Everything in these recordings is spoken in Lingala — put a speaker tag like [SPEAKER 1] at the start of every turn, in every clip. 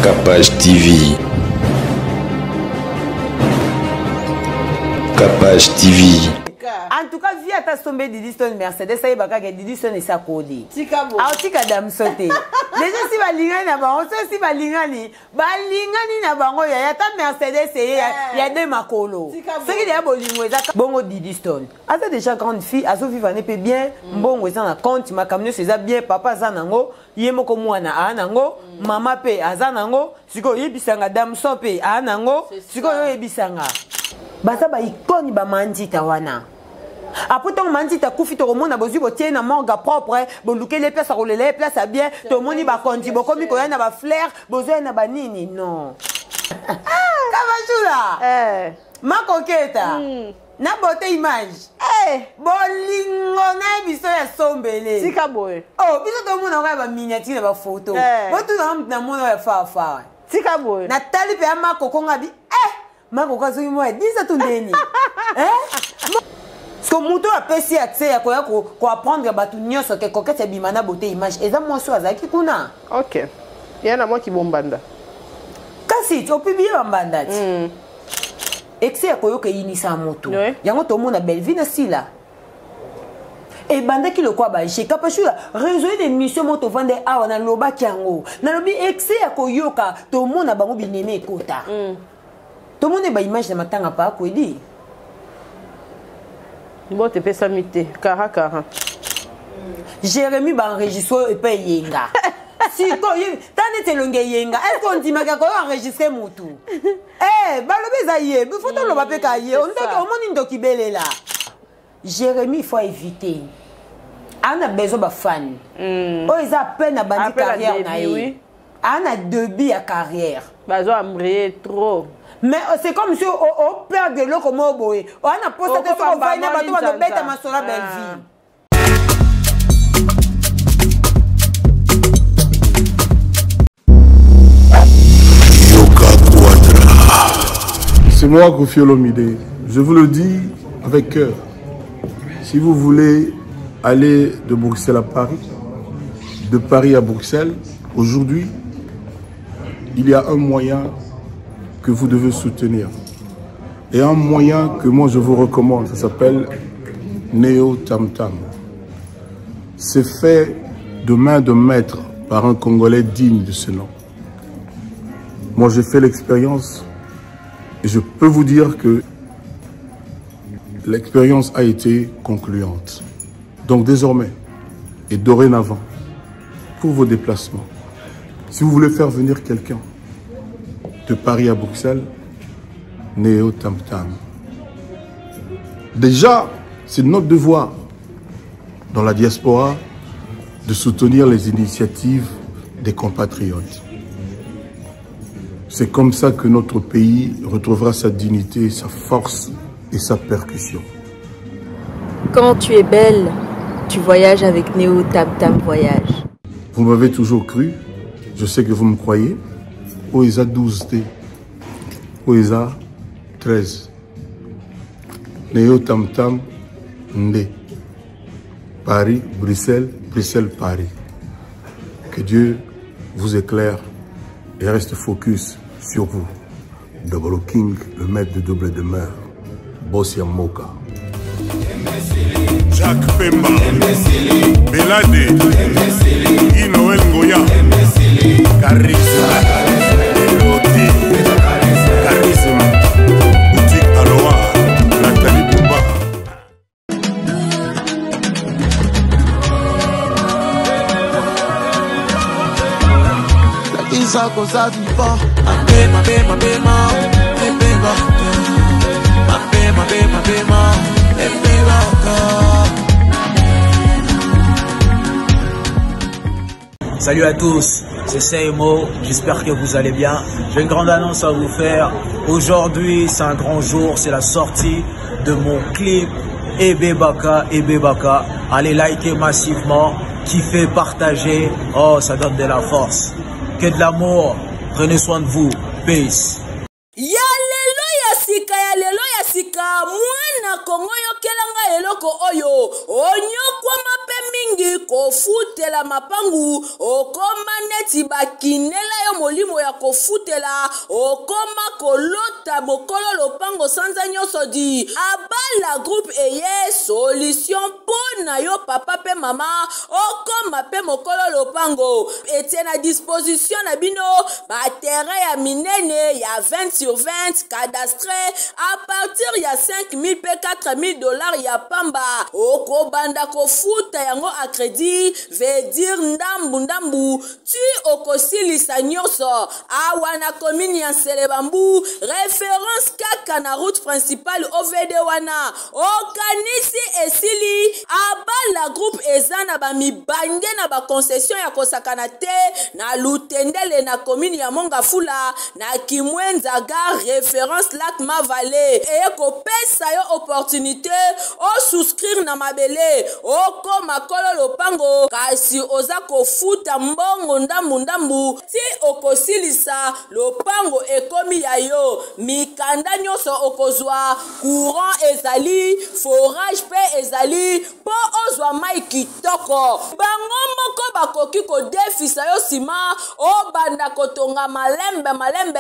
[SPEAKER 1] Capage TV. Capage TV.
[SPEAKER 2] En tout cas, vie ata sombe Didi Stone Mercedes ayeba kaka Didi Stone esakoli. Aotika damso te. Déjà si balingani na bango, so si balingani, balingani na bango yaya ata Mercedes eye ya, ya de makolo. Soki deya bolingo eza bongo Didi Stone. Aza déjà grande fille, azo vivre ne pe bien, mbongo eza na compte, makambo nyonso eza bien, papa aza nango. Ye moko mwana aa nango mm. mama mpe aza nango sikoyo oyebisanga damso mpe aa nango sikoyo oyebisanga baza baikone bamandita wana apres ntango mandita akufi tokomona bozwi botie na morgue propre bolukeli ye place akolela ye place ya bien tomoni bakonzi bokomi koya na bafleur bozoya na banini non kabajula eh. makoketa mm. na beauté image
[SPEAKER 3] eh.
[SPEAKER 2] bolingo na biso ya sombele
[SPEAKER 3] tika boye
[SPEAKER 2] oh biso tomona kaka ba miniature na ba photo eh. botuna na mona ya fafa
[SPEAKER 3] tika boye
[SPEAKER 2] natali mpe ya makoko nga bi eh makoko azoki mwa ya 10 to ndeni eh parce que moto oyo apesi accès ya koya koapprendre bato nyonso ke coquette ebima na beauté image eza mwasi oyo azalaki kuna
[SPEAKER 3] ok ya na mwa kibombanda
[SPEAKER 2] kasi opiblie bambanda ti mm. Excès ya koyoka eyinisa moto. Ouais. Yango tomona Bellevue na Sila. ebandaki lokola baje kapashula réseau de mission moko tovanda awa nalobaki yango nalobi excès ya koyoka tomona bango bineme ekota mm. tomoni baimage na matanga pa kwedi
[SPEAKER 3] mbote epesami te kara kara
[SPEAKER 2] jérémie baenregistre oyo epai eyenga sikoyo ta neti elongi eyenga estce ondimaka koyo enregistre motu Eh, balobi eza ye fo toloba mpe ka ye ndoki omoni ndoki belela jérémie faut éviter ana besoin bafane mm. oyo eza peine abandi carrière na ye ana début ya carrière
[SPEAKER 3] bazo embrayer trop
[SPEAKER 2] mais euh, c'est comme si operdre eloko moko boye oa na posa te soki ofai na bato bazobeta masolo ya belleville
[SPEAKER 4] C'est moi, Kofi Olomide. Je vous le dis avec cœur. Si vous voulez aller de Bruxelles à Paris, de Paris à Bruxelles, aujourd'hui, il y a un moyen que vous devez soutenir. Et un moyen que moi je vous recommande, ça s'appelle Neo Tam Tam. C'est fait de main de maître par un Congolais digne de ce nom. Moi, j'ai fait l'expérience et je peux vous dire que l'expérience a été concluante. Donc désormais et dorénavant, pour vos déplacements, si vous voulez faire venir quelqu'un de Paris à Bruxelles, Néo Tam Tam. Déjà, c'est notre devoir dans la diaspora de soutenir les initiatives des compatriotes. C'est comme ça que notre pays retrouvera sa dignité, sa force et sa percussion.
[SPEAKER 5] Quand tu es belle, tu voyages avec Néo Tam Tam Voyage.
[SPEAKER 4] Vous m'avez toujours cru, je sais que vous me croyez. Oesa 12T, Oesa 13. Néo Tam Tam Ndé. Paris, Bruxelles, Bruxelles, Paris. Que Dieu vous éclaire et reste focus sur vous. Double King, le maître de double demeure. Bossia Moka.
[SPEAKER 6] Jacques Pemba, Belade, Guy Noël Ngoya, Charisme, Elote, Charisme, Boutique Aloha, Nathalie Bouba.
[SPEAKER 7] Lakisa koza vivant mabe mabe mabe ma ebeba mabe mabe mabe ma ebebaka
[SPEAKER 8] Salut à tous, c'est Seymo, j'espère que vous allez bien. J'ai une grande annonce à vous faire. Aujourd'hui, c'est un grand jour, c'est la sortie de mon clip Ebebaka, Ebebaka. Allez liker massivement, kiffez, partagez. Oh, ça donne de la force. Que de l'amour, prenez soin de vous. Peace.
[SPEAKER 9] Ya lelo ya sika ya lelo ya sika mwana kongo yokela nga eloko oyo onyokwama mpe mingi kofutela mapangu okoma neti bakinela yo molimo ya. obanda kofutela, okoma kolota mokolo lopango sanza nyonso di. Abala Group eye solution mpo na yo papa mpe mama, okoma mpe mokolo lopango. Etie na disposition na bino ba terrain ya minene ya 20 sur 20 cadastre à partir ya 5000 mpe 4000 dollars ya pamba. Okobanda kofuta yango à crédit, veut dire ndambu ndambu ti okosilisa nyonso. Awa na commune ya Nselebambu, référence kaka na route principale OVD wana. Okanisi esili, Abala Group eza na ba mibange na ba concession ya kosakana te na Lutendele na commune ya Mongafula na Kimwenza gare référence lac Mavale. Eye kopesa yo opportunité o souscrire na mabele, okoma kolo lopango, kasi oza kofuta mbongo ndambu ndambu ti okosilisa lopango ekomi ya yo. Mikanda nyonso okozwa, courant ezali, forage pe ezali po ozwa mai kitoko. Bango moko bakoki kodefisa yo nsima obanda kotonga malembe malembe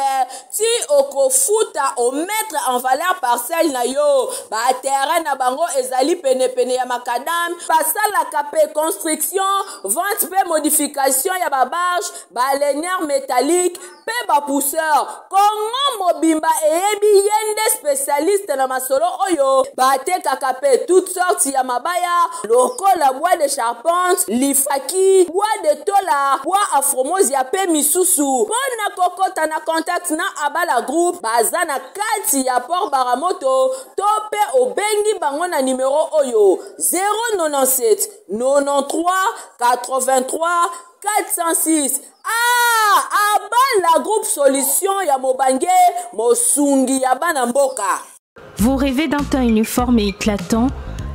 [SPEAKER 9] ti okofuta o mettre en valeur parcelle na yo. Ba terrain na bango ezali penepene ya macadam, basalaka pe construction, vente pe modification ya ba barge, ba lanière métallique pe ba pousseur. Kongo mobimba eyebi ye nde spécialiste na masolo oyo. Batekaka pe toutes sortes ya mabaya lokola bois de charpente, lifaki, bois de tola, bois afromosia pe misusu. Mpona kokota na contact na Abala Group, baza na kati ya Port Baramoto, to pe obengi bango na numero oyo 097 93 83 406. Ah, Abala Group Solution ya mobange mosungi ya bana mboka.
[SPEAKER 10] Vous rêvez d'un teint uniforme et éclatant?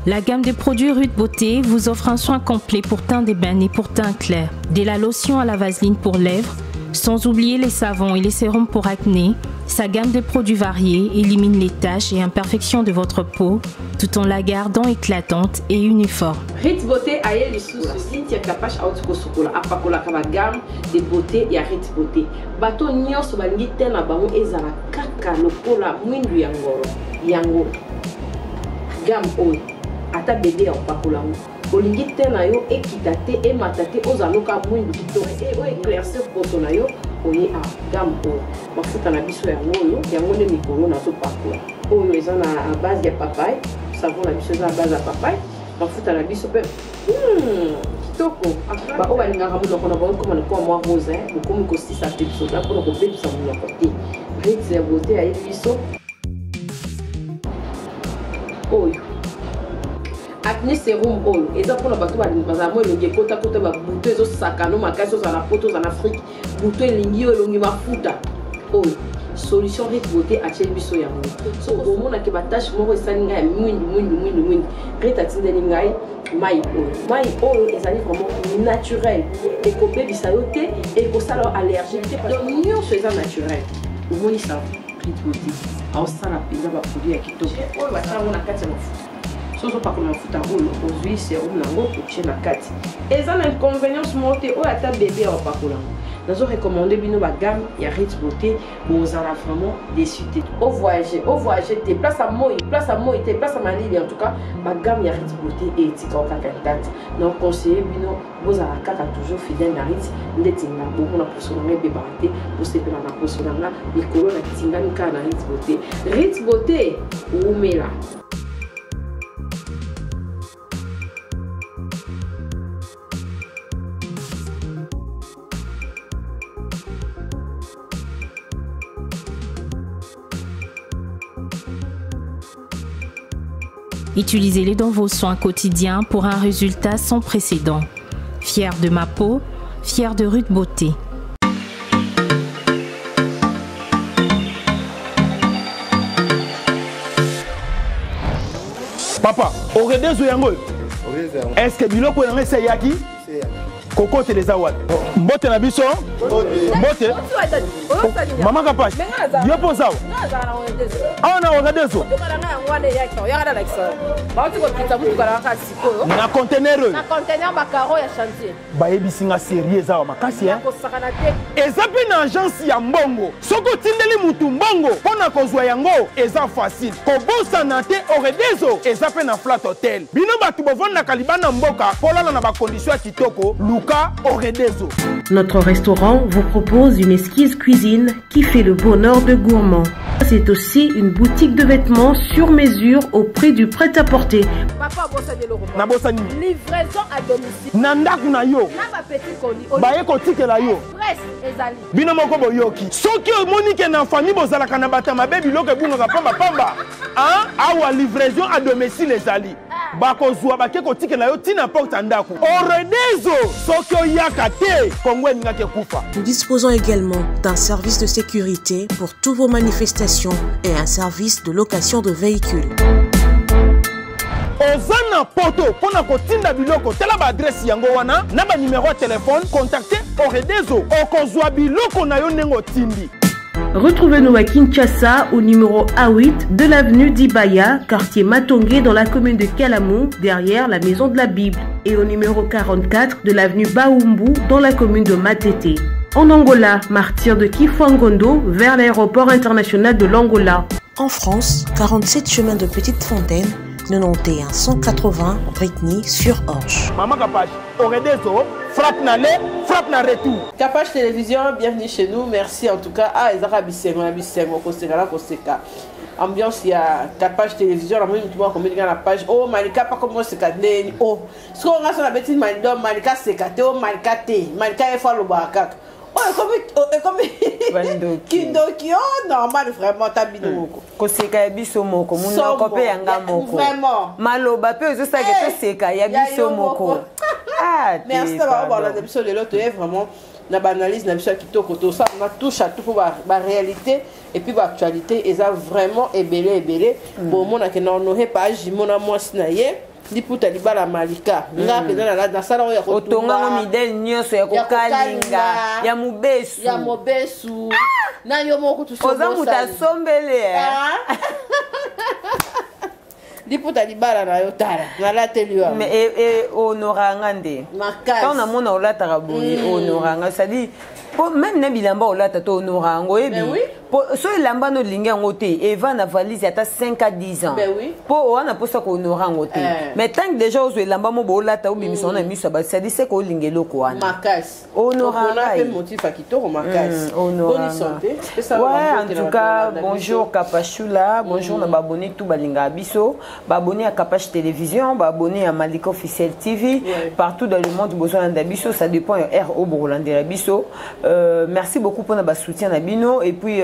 [SPEAKER 10] La gamme de produits Ruth Beauté vous offre un soin complet pour teint d'ébène et pour teint clair. Dès la lotion à la vaseline pour lèvres, sans oublier les savons et les sérums pour acné, sa gamme de produits variés élimine les taches et imperfections de votre peau tout en la gardant éclatante et uniforme.
[SPEAKER 3] Ruth Beauté aye lisusu Cynthia Kapash auti kosukola apakolaka ba gamme de beauté ya Ruth Beauté. Bato nyonso balingi te na bango ezala kaka lokola mwindu ya ngolo. Yango gamme oyo ata bébé ya kopakola yango olingi te na yo ekita te emata te ozala loka mwindu kitoko e oyo éclaircir poso na yo oye a gamme oyo mafuta na biso yango oyo yango nde mikolo nazopakola oyo eza na base ya papaye, savon na biso eza na base ya papaye, mafuta na biso mpe kitoko. Baoyo balingaka monoko na bango ekoma lokola mwa rose, bokomi kosisa mpe biso mpona kobebisa monoko te. Ruth ya Beauté ayebi biso oyo acné sérum oyo eza mpona bato bazala mwa elongi ekotakota, babuto ezosakano makasi, ozala na poto, ozala na Afrique, buto elingi yo elongi mafuta. Oyo solution Ruth Beauté atieli biso yango. So omonake batache moko esali ngai ya mwindu mwindu mwindu mwindu, Ruth atindeli ngai mai oyo. Mai oyo ezali vraiment naturel, ekobebisa yo te, ekosala yo allergique te, donc nyonso eza naturel. Omoni sa Ruth Beauté aosala mpenza baproduit ya kitoko oyo batia yango na kati ya mafuta. So ozopakola mafuta oyo, ozwi sérum nango otie na kati, eza na inconvénience moko te. Oyo ata bébé ya opakola yango. Nazo recommander bino bagamme ya Ruth Beauté, bozala vraiment déçu te. Ovoyage, ovoyage te, place ya moi, place ya moi te, place ya malili, en tout cas bagamme ya Ruth Beauté etika kaka intact. Donc conseiller bino bozala kaka toujours fidèle na Ruth. Ndeti nga bomona poso na nga ebebaka te, bosepela na poso na nga mikolo natingami kaka na Ruth Beauté. Ruth Beauté umela.
[SPEAKER 10] Utilisez-les dans vos soins quotidiens pour un résultat sans précédent. Fière de ma peau, fière de Ruth Beauté.
[SPEAKER 11] Papa, oredezo yango, est-ce que biloko yango esi eyaki? Kokotela eza wapi? Mbote na biso. Mbote. Mama Kapash, yo mpo oza awa na Oredezo na conteneur oyo bayebisi nga serie eza awa makasi eza mpe na agence ya mbongo. Soki otindeli mutu mbongo mpo na kozwa yango eza facile. Kobosana te Oredezo eza mpe na Flat Hotel. Bino batu bovandaka libanda mboka mpo olala na ba conditions ya kitoko, luka Oredezo.
[SPEAKER 12] Notre restaurant vous propose une exquise cuisine qui fait le bonheur de gourmands. C'est aussi une boutique de vêtements sur mesure au prix du prêt-à-porter.
[SPEAKER 3] Papa obosani eloko moko.
[SPEAKER 11] Nabosani.
[SPEAKER 3] Livraison à domicile.
[SPEAKER 11] Na ndako na yo.
[SPEAKER 3] Na ba petits colis.
[SPEAKER 11] Baye kotikela yo.
[SPEAKER 3] Express ezali.
[SPEAKER 11] Bino moko boyoki. Soki omoni ke na famille bozalaka na bato ya mabe biloko ebungaka pamba pamba, hein? Awa livraison à domicile ezali. Bakozwa bake kotikela yo tina porte ya ndako. Oredezo soki oyaka te, Congo elingaki ekufa.
[SPEAKER 13] Nous disposons également d'un service de sécurité pour toutes vos manifestations et un service de location de véhicules.
[SPEAKER 11] Oza na poto mpo na kotinda biloko, tala ba adresse yango wana na ba numero ya telefone, contacte Oredezo, okozwa biloko na yo ndenge otindi.
[SPEAKER 12] Retrouvez-nous à Kinshasa au numéro A8 de l'avenue d'Ibaya, quartier Matongé dans la commune de Kalamu, derrière la maison de la Bible, et au numéro 44 de l'avenue Baumbu dans la commune de Matete. En Angola, martyr de Kifangondo vers l'aéroport international de l'Angola.
[SPEAKER 13] En France, 47 chemin de Petite Fontaine, 91 180 Britney-sur-Orge.
[SPEAKER 11] Maman Kapash, Oredezo, frappe na aller, frappe na retour.
[SPEAKER 3] Kapash Télévision, bienvenue chez nous. Merci en tout cas. Ah, ezaka bisengo na bisengo, koseka na koseka. Ambiance ya Kapash Télévision, na moni mutu moko akomeli nga na page. Oh, Malika pa komo seka ndeni. Oh, sikoyo nga so na beti Malika, Malika seka te, oh Malika te. Malika ye fo alobaka kaka. Oh, ekomi, oh, ekomi.
[SPEAKER 2] Bandoki.
[SPEAKER 3] Kindoki, oh, normal vraiment, ta bino moko.
[SPEAKER 2] Koseka ya biso moko, munoko pe ya nga moko.
[SPEAKER 3] Vraiment.
[SPEAKER 2] Maloba pe ozosala ke toseka ya biso moko. Ah, te,
[SPEAKER 3] Merci na bango
[SPEAKER 2] pardon.
[SPEAKER 3] balanda biso lelo, toye vraiment na ba analyse na biso ya kitoko, tosala na touche à tout po ba réalité et puis ba actualité eza vraiment ebele ebele. Bomona ke na honoré pa Jimo na mwasi na ye. Liputa libala Malika. Nga mpenza nasala oyo ya kotumba.
[SPEAKER 2] Otongango midele nyonso ya
[SPEAKER 3] Ya
[SPEAKER 2] kokalinga,
[SPEAKER 3] kokalinga.
[SPEAKER 2] ya mobesu.
[SPEAKER 3] Ya mobesu. Na yo moko kutu so
[SPEAKER 2] Oza moto
[SPEAKER 3] bosani.
[SPEAKER 2] asombele, eh?
[SPEAKER 3] Ah. Liputa libala na yo tala. Nalateli yo.
[SPEAKER 2] Mais, eh, honoranga nga nde.
[SPEAKER 3] Makasi.
[SPEAKER 2] Quand namona olataka boye, honoranga, c'est-à-dire, po même na bilamba olata to honora yango, oyebi?
[SPEAKER 3] Mais oui.
[SPEAKER 2] Po so elamba no olingi yango te, eva na valise ata 5 à 10 ans.
[SPEAKER 3] Mais oui.
[SPEAKER 2] Po owana posa ko honora yango te. Mais tant que déjà ozwa elamba mo bo olata, obimisa na miso ya bato, c'est-à-dire c'est ko olinga eloko wana.
[SPEAKER 3] Makasi.
[SPEAKER 2] Honora
[SPEAKER 3] Opona
[SPEAKER 2] ngai.
[SPEAKER 3] pe motif ya kitoko makasi.
[SPEAKER 2] Honora
[SPEAKER 3] Bonne
[SPEAKER 2] nga.
[SPEAKER 3] santé. Pesa
[SPEAKER 2] Ouais,
[SPEAKER 3] ba
[SPEAKER 2] en
[SPEAKER 3] mbote na
[SPEAKER 2] tout
[SPEAKER 3] bato
[SPEAKER 2] cas,
[SPEAKER 3] balanda
[SPEAKER 2] bonjour
[SPEAKER 3] biso.
[SPEAKER 2] Kapashula, bonjour na babonné tout balinga biso, babonné à Kapash Télévision, babonné à Malika Officiel TV, partout dans le monde besoin da biso, ça dépend ya R O Borolanda biso. Merci beaucoup pour na soutien na bino et puis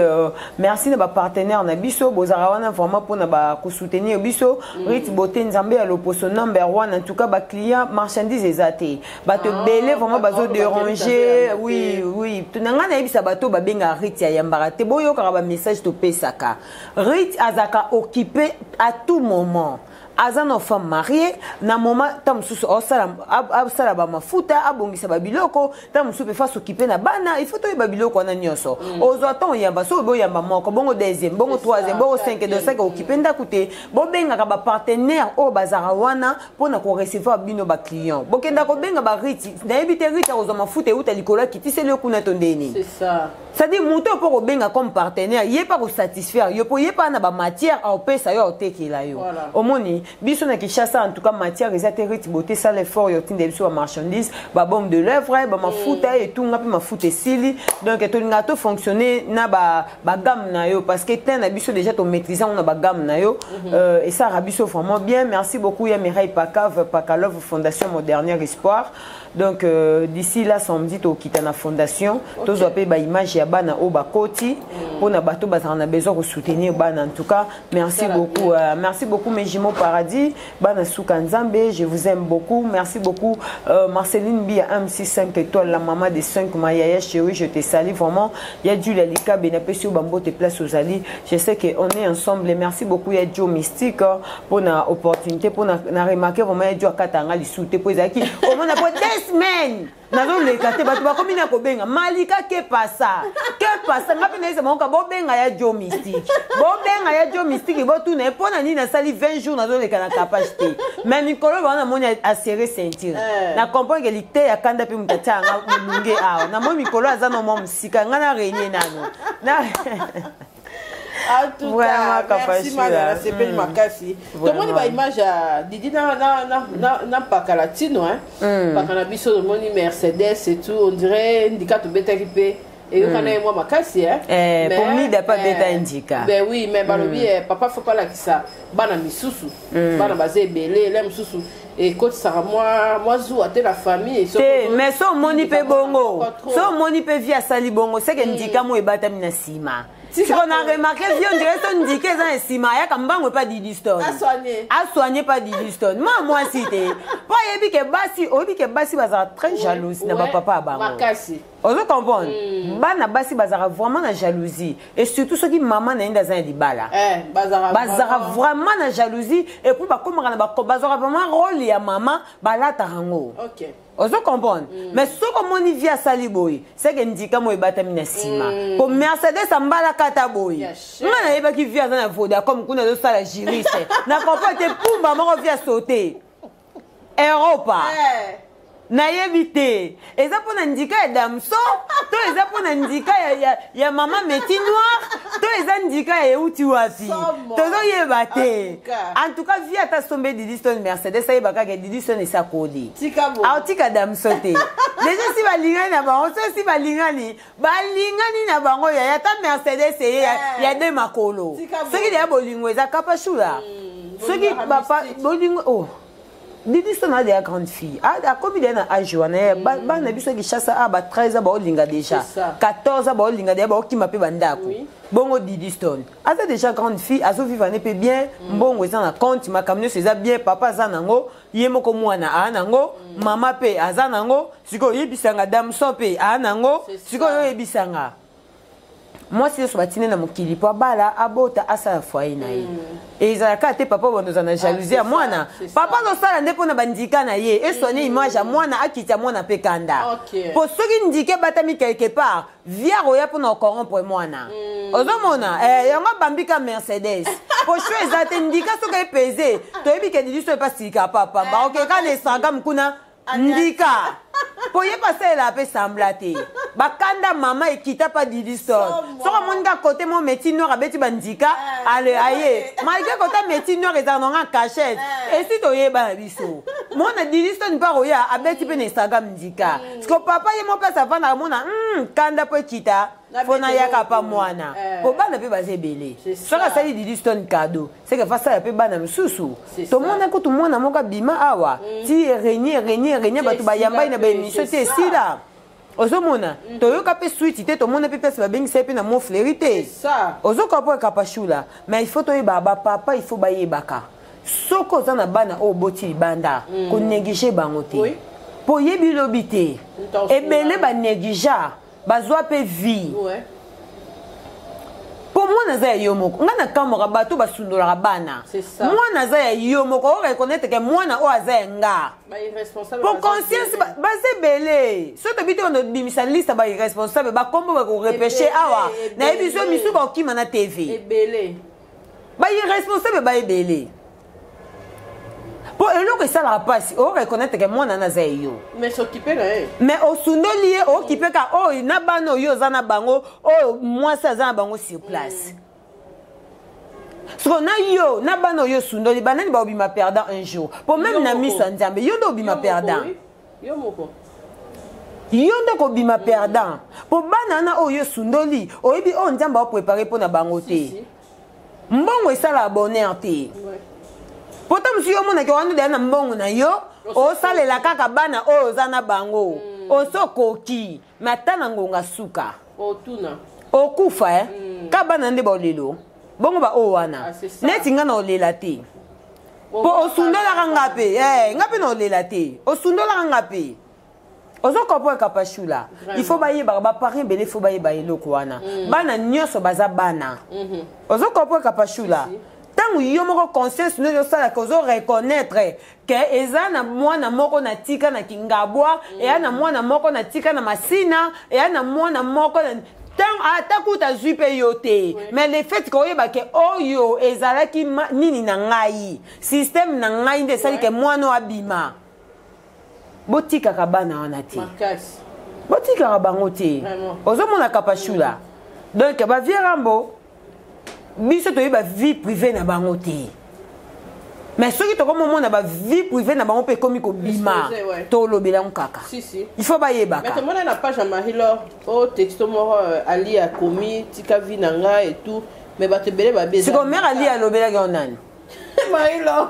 [SPEAKER 2] merci na ba partenaire na biso, bozara wana vraiment pour na ba ko soutenir biso. Rit Beauté Nzambe à l'opposition number 1 en tout cas ba client marchandise ezate. Bato
[SPEAKER 3] Ah,
[SPEAKER 2] belé vraiment bazo
[SPEAKER 3] d'accord,
[SPEAKER 2] déranger.
[SPEAKER 3] bato
[SPEAKER 2] Oui, oui. Nanga na yebisa bato ba benga Rit ya yambara te boyo kaka ba message to pesaka. Rit azaka occupé à tout moment. Aza na femme mariée na moment ta mususu osala absala ba mafuta abongisa ba biloko ta mususu pe fa s'occuper na bana il faut toyeba biloko wana nyonso. Ozwa ton yamba so bo yamba moko bongo deuxième bongo troisième bongo cinquième de cinq occuper ndaku te bobengaka ba partenaire oyo bazaka wana pona ko recevoir bino ba client. Bokenda ko benga ba Rit nayebi te Rit akozwa mafuta euta likolo ya kiti seli yo kuna to ndeni.
[SPEAKER 3] C'est ça.
[SPEAKER 2] C'est-à-dire moto po kobenga comme partenaire ye pa ko satisfaire yo po ye pa na ba matière a opesa yo otekela yo.
[SPEAKER 3] Voilà.
[SPEAKER 2] Omoni biso na Kinshasa en tout cas matière eza te Rit Beauté sale effort yo tinde biso ba marchandise ba bombe de l'œuvre ba mafuta et tout ngapi mafuta esili donc to linga to fonctionner na ba gamme na yo parce que ten na biso déjà to maîtriser on na ba gamme na yo. Et ça rabiso vraiment bien. Merci beaucoup ya Mireille Pakav Pakalov Fondation Mon Dernier Espoir. Donc d'ici là samedi to kita na fondation to zo pe ba image ya bana o ba koti pona bato ba na besoin ko soutenir bana en tout cas merci beaucoup. Merci beaucoup mes jumeaux paradis bana souka Nzambe je vous aime beaucoup merci beaucoup Marceline Bia MC 5 étoiles la maman des 5 Mayaya chérie je te salue vraiment ya Julia Lika Benapesio Bambo te place aux alliés je sais que on est ensemble et merci beaucoup ya Joe Mystique pona opportunité pona na remarquer vraiment ya Joe akatanga lisute po ezaki omona po Semaines nazoleka te, bato bakomi na kobenga Malika ke pasa ke pasa. Nga mpe nayesa bango ka bobenga ya Jo Mystique, bobenga ya Jo Mystique, botuna ye mpo na nini nasali 20 jours nazoleka na capage te. Mais mikolo bango namoni aserrer ceinture. Na comprendre ke lite ya kanda mpe moto atia yanga molunge awa. Namoni mikolo aza na mwa mosika, nga na renie nano na
[SPEAKER 14] En tout cas, merci mana, nasepeli makasi. Tomoni baimage ya Didi na mpaka latino, hein. Mpaka na biso, tomoni Mercedes et tout, on dirait ndika tobetaki mpe eyokana ye mwa makasi, hein.
[SPEAKER 2] Po mida mpe abeta ndika.
[SPEAKER 14] Ben oui, mais balobi papa faut palakisa bana misusu. Bana baza ebele, ele mosusu ekotisaka mwa zuwa te na famille.
[SPEAKER 2] Te, mais so omoni mpe bongo, so omoni mpe vi asali bongo, seke ndika mo ebatami na nsima. Siko na remarquer vie, on dirait so ndika eza na nsima, ayaka mbango epa Didi Stone, asoigne pa Didi Stone mwa mwasi te, mpo ayebi ke basi, oyebi ke basi bazalaka très jalouse na bapapa ya bango. Ozo comprendre? Bana basi bazalaka vraiment na jalousie, et surtout soki mama na ye nde aza na libala, bazalaka vraiment na jalousie. Et puis bakomaka na bazwaka vraiment rôle ya mama, balataka yango. Ozo comprendre? Mais soki omoni vi asali boye, seke ndika mo ebatami na nsima, po Mercedes ambalaka ata boye. Nga nayebaki vi aza na Vodacom kuna, azosala juriste. Na comprendre te, pumba moko vi asote Europa. Nayebi te eza mpo na ndika ya damso to eza mpo na ndika ya mama meti noir to eza ndika ya euti wapi, tozoyeba te. En tout cas, vi ata sombe Didi Stone Mercedes, ayeba kaka Didi Stone esakoli, aotika damso te. Déjà si balingani na bango, so si balingani, balingani na bango, yaya, ata Mercedes eye ya de makolo, soki deya bolingo eza kapashula, soki bolingo, oh, Didi Stone aza deya grande fille, akomi deya na age wana. Bana biso ya Kinshasa a ba 13 ans baolinga déjà, 14 ans baolinga deya, baokima mpe bandako bongo. Didi Stone aza déjà grande fille, azovivre ne mpe bien, mbongo eza na compte, makambo nyonso eza bien, papa aza nango, ye moko mwana aa nango, mama mpe aza nango. Sikoyo oyebisanga, damson mpe aa nango. Sikoyo oyebisanga, mwasi nyonso batindi na mokili mpo abala, abota, asala foyer na ye, ezalaka te papa bando oza na jalousie ya mwana. Papa azosala nde mpona bandika na ye, esoigne image ya mwana, akitya mwana mpe kanda, mpo soki ndika ebatami quelque part, viare oya mpona ocorrompre mwana. Ozomona yango abambika Mercedes, po sho eza te ndika soki epese. Toyebi ke Didi so epasilika papa, baokeka na Instagram kuna ndika, po ye asalela mpe sambla te. Bakanda mama ekita pa Didi Stone, soki amoni ka kote mo meti noir, abeti bandika ale aye, malgré kota meti noir ezala nanga cachette, esi toyeba na biso mona Didi Stone mpe akoya abeti mpe na Instagram ndika. Siko papa ye mo place avandaka, mona kanda mpo ekita, mpo nayaka pa mwana, po bana mpe baza ebele. Soki asali Didi Stone cadeau, seke fasala mpe bana mosusu. Tomona kutu mwana moko abima awa ti renie renie renie, bato bayambai na baémission te, esila. Ozomona, toyoka mpe suite te, tomona mpe place babengisa ye mpe na Mont Fleury te. Ozoka mpo ekapashula. Mais il faut toyebaka, bapapa il faut bayebaka, soki oza na bana oyo oboti libanda, konéglige bango te, mpo oyebi lobi te. Ebele banégligea, bazwa mpe vie, mpo mwana aza ya yo moko. Ngai nakamwaka bato basundolaka bana. Mwana aza ya yo moko, oreconnaître ke mwana oyo aza ya nga, po conscience baza ebele. So tobi te bando bimisa liste bairresponsable, bakombo bakorepêche awa, nayebi so misu bakokima na TV. Bairresponsable baebele, mpo eloko esalaka mpasi, oreconnaître ke mwana wana aza ya yo, mais osundoli ye, okipe ka oyo na bana oyo oza na bango, oyo mwasi aza na bango sur place. Siko na yo na bana oyo osundoli, banani baobima perdant un jour? Mpo même na miso ya Nzambe, yo nde obima perdant, yo nde kobima perdant, mpo bana wana oyo osundoli, oyebi oyo Nzambe aoprépare mpo na bango te. Mbongo esalaka bonheur te, po ta mosusu yo omonaki wana deya na mbongo na yo, osalela kaka bana oyo oza na bango, osokoki me ata na ngonga suka okufa, eh? Ka bana nde baolelo bongo baoyo wana neti nga na olela te, mpo osundolaka nga mpe, nga mpe na olela te, osundolaka nga mpe. Ozo comprendre, Kapashula? Il faut bayebaka, baparent ebele faut bayeba eloko wana. Bana nyonso baza bana. Ozo comprendre, Kapashula? Ntango yo moko conscience no ezosalaka, ozo reconnaître ke eza na mwana moko na tika na Kingabwa, eya na mwana moko na tika na Masina, eya na mwana moko na ntango ata kuta azwi mpe yo te, mais le fait ke oyeba ke oyo ezalaki nini na ngai, système na ngai nde esali ke mwana oyo abima. Botikaka bana wana te, botikaka bango te. Ozomona Kapashula, donc bavieux Rambo, biso toyebi bavie privée na bango te, mais soki tokomomona bavie privée na bango mpe ekomi kobima, tolobela yango kaka. Il faut bayebaka.
[SPEAKER 14] Tomona na page ya Marie-Laure o texto moko Ali akomi: "Tika vie na ngai" et tout, mais bato ebele babe.
[SPEAKER 2] Siko mare Ali alobelaki yango nani?
[SPEAKER 14] Marie-Laure.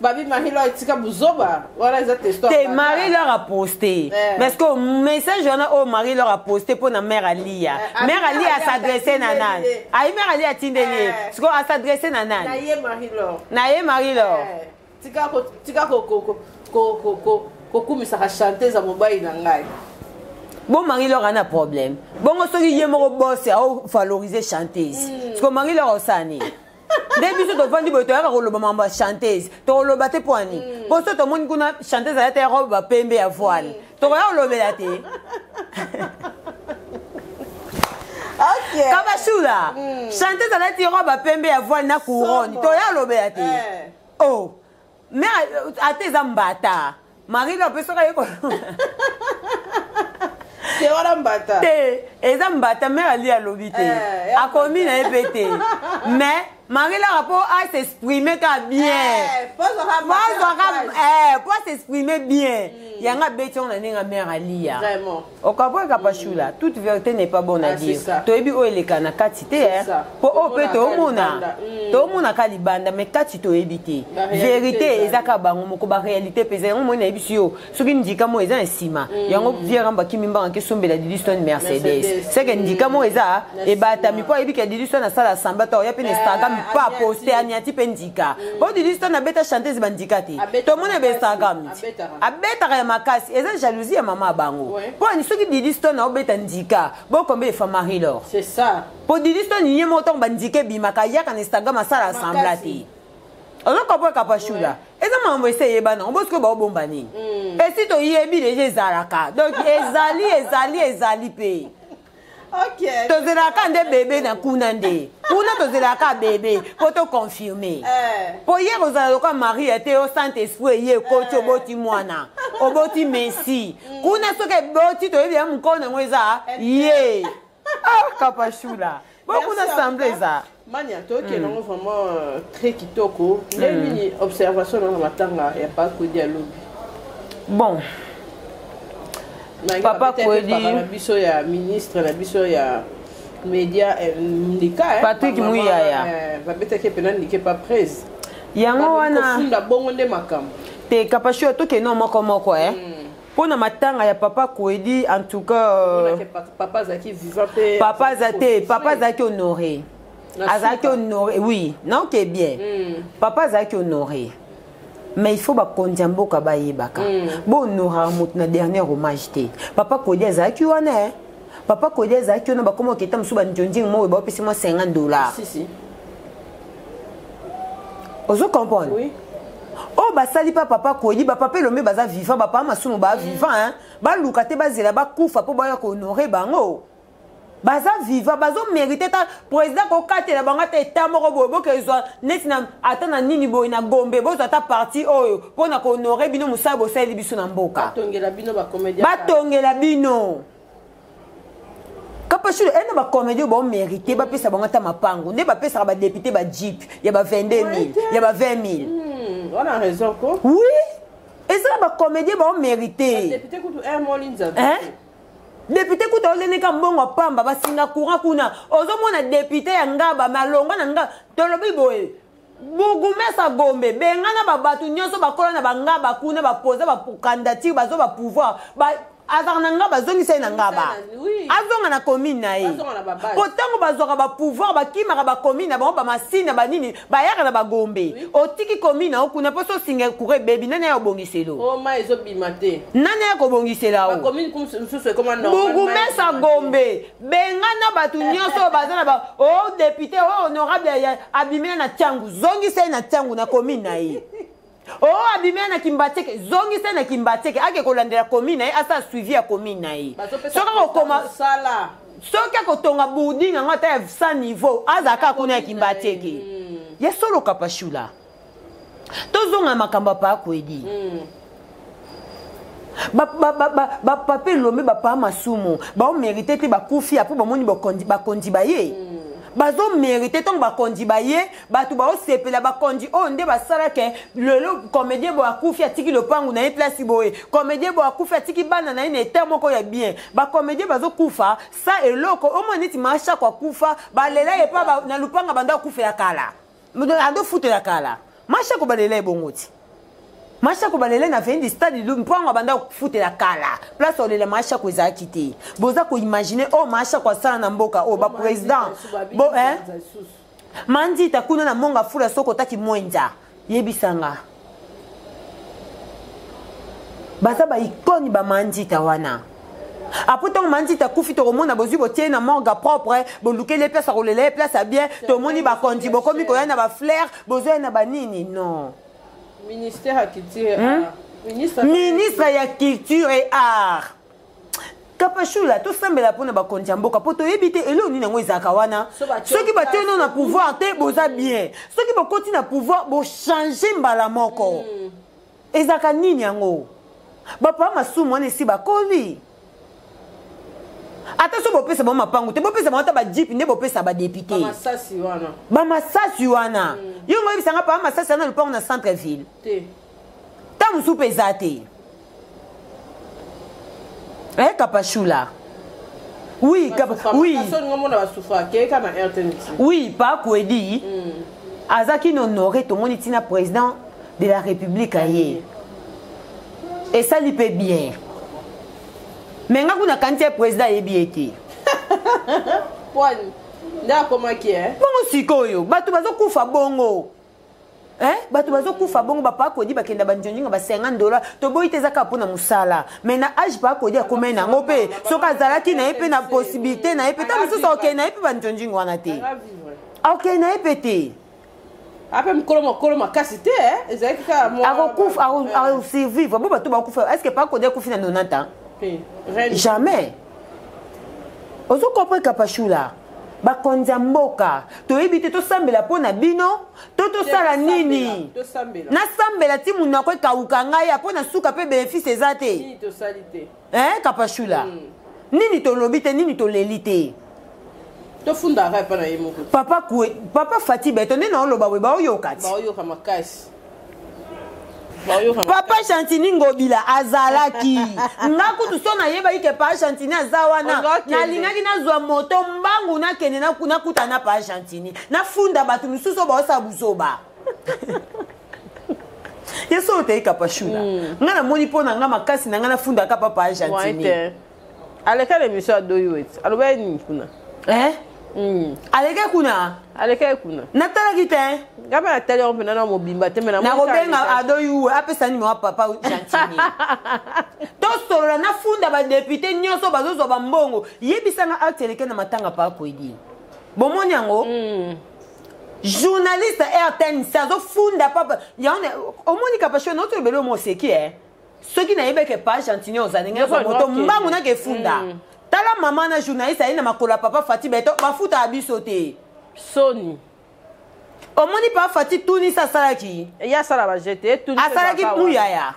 [SPEAKER 14] Babi Marie-Laure etika buzoba wana, eza testo.
[SPEAKER 2] Te, Marie-Laure aposte, parce que message wana oyo Marie-Laure aposte mpo na mare Alia, mare Alia as'adresse na nani? Ayi, mare Alia atindeli ye, siko as'adresse na nani?
[SPEAKER 14] Na ye Marie-Laure.
[SPEAKER 2] Na ye Marie-Laure.
[SPEAKER 14] Tika kokumisaka chanteuse ya mobali na ngai.
[SPEAKER 2] Bo Marie-Laure ana problème bongo soki ye moko boss aovaloriser chanteuse, siko Marie-Laure osala nini? Nde biso tovandi boye, toyaka koloba makambo ya chanteuse, tokoloba te mpo ani? Mpo so tomoni kuna chanteuse alata ya robe bapembe ya voile, tokoya kolobela te. Kabashula, chanteuse alati robe apembe ya voile na couronne, toya kolobela te. Oh, mais ata eza mbata, Marie-Laure mpe soki aye
[SPEAKER 14] Te, wana mbata.
[SPEAKER 2] Te, eza mbata. Mare Ali alobi te, akomi na ye mpe te, mais Marie-Laure mpo as'exprime ka bien, po as'exprime bien, yango abeti yango na ndenge ya mare Alia. Okapweka Pashula, toute vérité n'est pas bonne à dire. Toyebi oyo eleka na kati te, mpo oyo mpe toomona, toomona libanda, mais kati toyebi te. Vérité eza kaka bango moko, baréalité mpe eza yango. Moi nayebi si yo soki ndika moko eza na nsima yango, vieux Rambo akimi mbanga kesombela Didi Stone Mercedes, seke ndika moko eza ebatami, mpo ayebi ke Didi Stone asala samba to oya mpe na Instagram mpo aposte aniati mpe ndika, mpo Didi Stone abeta chanteuse bandika te. Tomoni ba Instagram abetaka ya makasi, eza jalousie ya mama ya bango. Mpo ani soki Didi Stone aobeta ndika bokombe efa Marie-Laure? Mpo Didi Stone ye moko, ntango bandika ebimaka, ayaka na Instagram asala asambla te. Ozokomprendre, Kapashula? Eza makambo esi eyebana yango, bosikoyo baobomba nini? Esi toyebi déjà, ezalaka. Donc ezali, ezali, ezali mpe tozelaka nde bebe na kuna, nde kuna tozelaka bebe mpo toconfirme, mpo ye kozala lokola Maria te. O Saint Esprit eye ekoti, oboti mwana, oboti Messi kuna. Soki eboti, toyebi ya mokolo nango eza ye. Ah, Kapashula, bokuna semble eza.
[SPEAKER 14] Mania, tokende yango vraiment très kitoko. Nde nini observation nanga matanga ya Papa Kwedi alobi?
[SPEAKER 2] Bon,
[SPEAKER 14] Papa Kwedi na biso ya ministre na biso ya média, ndika.
[SPEAKER 2] Patrick Muyaya.
[SPEAKER 14] Babetaki mpena ndike pa prese.
[SPEAKER 2] Yango wana.
[SPEAKER 14] Kofunda bongo nde makambo.
[SPEAKER 2] Te, Kapashu, tokende moko moko mpo na matanga ya Papa Kwedi, en tout cas.
[SPEAKER 14] Papa azalaki vivant mpe.
[SPEAKER 2] Papa aza te, papa azalaki honoré, azalaki honoré, oui, naoke bien. Papa azalaki honoré, mais il faut bakonzi ya mboka bayebaka bohonoraka moto na dernier hommage te. Papa Kwedi azalaki wana, papa Kwedi azalaki wana. Bakoma oketa mosusu banjonjing moko baopesi mwa 50 $.
[SPEAKER 14] Si, si.
[SPEAKER 2] Ozo comprendre?
[SPEAKER 14] Oui.
[SPEAKER 2] Oyo basali mpa Papa Kwedi, bapapa Elombe baza vivant, bapapa Masumu baa vivant, baluka te bazela bakufa mpo baya kohonorer bango. Baza vivant, bazomérite ta président kokatela bango ata eta moko boye, bokezwa neti na ata na nini boye na Gombe, bozwa ata parti oyo mpona kohonorer bino mosala bosaleli biso na mboka.
[SPEAKER 14] Batongela bino bacomédien.
[SPEAKER 2] Batongela bino, Kapashulu, ena bacomédie oyo baomérite bapesa bango ata mapango nde bapesaka badéputé bajeep ya ba 22 000, ya ba 20
[SPEAKER 14] 000. Wana raison ko.
[SPEAKER 2] Oui, eza na bacomédie baomérite.
[SPEAKER 14] Député kutu air molinza.
[SPEAKER 2] Député kuta oleneka mbongo pamba, basinga courant kuna. Ozomona député ya Ngaba malongwa na Ngaba, tolobi boye, bourgmestre Gombe bengana babato nyonso bakola na Bangaba kuna, bapoza bacandidature, bazwa bapouvoir. Azalaka na ngaba, azongisa ye na ngaba, azonga na commune na ye. Po ntango bazwaka bapouvoir, bakimaka bacommune na bango, bamasina banini, bayaka na bagombe. Otiki commune na yo kuna mpo so osinga courant ebebi, nani aya kobongisela?
[SPEAKER 14] O mai ezobima te.
[SPEAKER 2] Nani aya kobongisela? O
[SPEAKER 14] bacommune mosusu ekoma normal.
[SPEAKER 2] Bourgmestre Gombe, bengana bato nyonso oyo baza na ba o député, o honorable abimela na Tiangu, zongisa ye na Tiangu, na commune na ye. O abimela na Kimbanseke, zongisa ye na Kimbanseke, ake kolandela commune na ye, asala suivi ya commune na ye. Soki akokoma, soki akotonga building yango ata ya 100 niveau, azala kaka kuna ya Kimbanseke. Ya solo, Kapashula, tozonga makambo ya Paakwedi. Bapapa Elombe, bapaa Masumu baomérite te, bakufi apo bamoni bakonzi baye bazomérite. Ntango bakonzi baye, bato baosepela. Bakonzi oyo nde basalaka lelo comédien boye akufi, atiki lopangu na ye place boye, comédien boye akufi, atiki bana na ye na état moko ya bien. Bacomédien bazokufa sa eloko omona neti Mashako akufa, balela ye pa na lupanga, bando akufela kala, andofutela kala. Mashako balela ye bongo ti Mashako balela na vendi stade mpango, abanda kofutela kala. Place olela Mashako ezalaki te. Boza koimagine oyo Mashako asala na mboka oyo, baprésident bo, hein? Mandita kuna na Monga Fula, soko otaki mwenza, yebisanga baza baicône. Bamandita wana, apo ntango Mandita akufi, tokomona bozwi, botie na morgue propre, bolukeli ye place akolela ye, place ya bien. Tomoni bakonzi bokomi koya na bafleur, bozoya na banini. Non.
[SPEAKER 14] Ministère ya culture?
[SPEAKER 2] Hmm? Ministre ya culture et art Kapashula, tosambela mpona bakonzi ya mboka, mpo toyebi te eloko nini yango ezalaka wana. Soki batie no na pouvoir te, boza bien. Soki bokoti na pouvoir, bochange mbala moko. Ezalaka nini yango? Bapapa Masumu wana esi bakoli. Ata so bopesa bango mapangu te, bopesa bango ata bajeep nde bopesa badéputé. Bamasasi wana, yo ngo oyebisanga papa Masasi wana lupango na centre ville ta mosusu mpe eza te. Eh, Kapashula, oui, oui, oui, pa Kwedi azalaki na honoré. Tomoni ntina président de la République aye, esali mpe bien. Mais nga kuna kanti ye président ayebi ye te.
[SPEAKER 14] Nde akomaki.
[SPEAKER 2] Bongo sikoyo bato bazokufa bongo, eh? Bato bazokufa bongo. Bapapa Kodi bakenda banjonjinga ba 50 dollar, toboyi te, eza kaka mpona mosala. Mais na âge papa Kodi akomai nango mpe, soki azalaki na ye mpe na possibilité na ye mpe, ta mosusu akokende na ye mpe banjonjinga wana te, akokende na ye mpe te.
[SPEAKER 14] Ape mokolo mokolo makasi te, ezalaki kaka.
[SPEAKER 2] Akokufa, akosurvivre bo bato bakufa. Est ce que papa Kodi akufi na 90 ans? Jamais. Ozo comprendre, Kapashula? Bakonzi ya mboka, toyebi te, tosambela mpo na bino to tosala nini? Nasambela ti monoko ekauka ngai, mpo na suka mpe bénéfice eza te. Eh, Kapashula, nini tolobi te, nini toleli te?
[SPEAKER 14] Tofundaka epa na ye moko.
[SPEAKER 2] Papa kue, papa Fati Beto nde naoloba boye, baoyoka ti.
[SPEAKER 14] Baoyoka makasi.
[SPEAKER 2] Papa Gentiny Ngobila azalaki nga kutu so nayebaki ke papa Gentiny aza wana, nalingaki nazwa moto mbangu, nakende nakuta na papa Gentiny, nafunda bato mosusu oyo baosala buzoba. Ye so otei Kapashula, nga namoni mpo na nga makasi na nga nafundaka papa Gentiny.
[SPEAKER 14] Aleka na émission adoyi weti, alobaki nini kuna?
[SPEAKER 2] Eh? Aleka kuna?
[SPEAKER 14] Aleka kuna.
[SPEAKER 2] Natalaki te.
[SPEAKER 14] Nga mpe natali yango mpena na mobimba te, me
[SPEAKER 2] nakobenga Adoyi uwe apesa nini wa papa Gentiny, tosolola. Nafunda badéputé nyonso bazozwa bambongo. Yebisanga, acte eleke na matanga pa Kwedi, bomoni yango? Journaliste RTNC azofunda papa yango. Omoni, Kapasho, naotolobeli omo oseki e. Soki nayebeke pa Gentiny oza ndenge nazwa moto mbangu nakefunda. Tala mama na journaliste aye na makolo ya papa Fati Beto, bafutaka biso te.
[SPEAKER 14] Soni.
[SPEAKER 2] Omoni pa Fati tunisi asalaki.
[SPEAKER 14] Ye asala bajete.
[SPEAKER 2] Asalaki Muyaya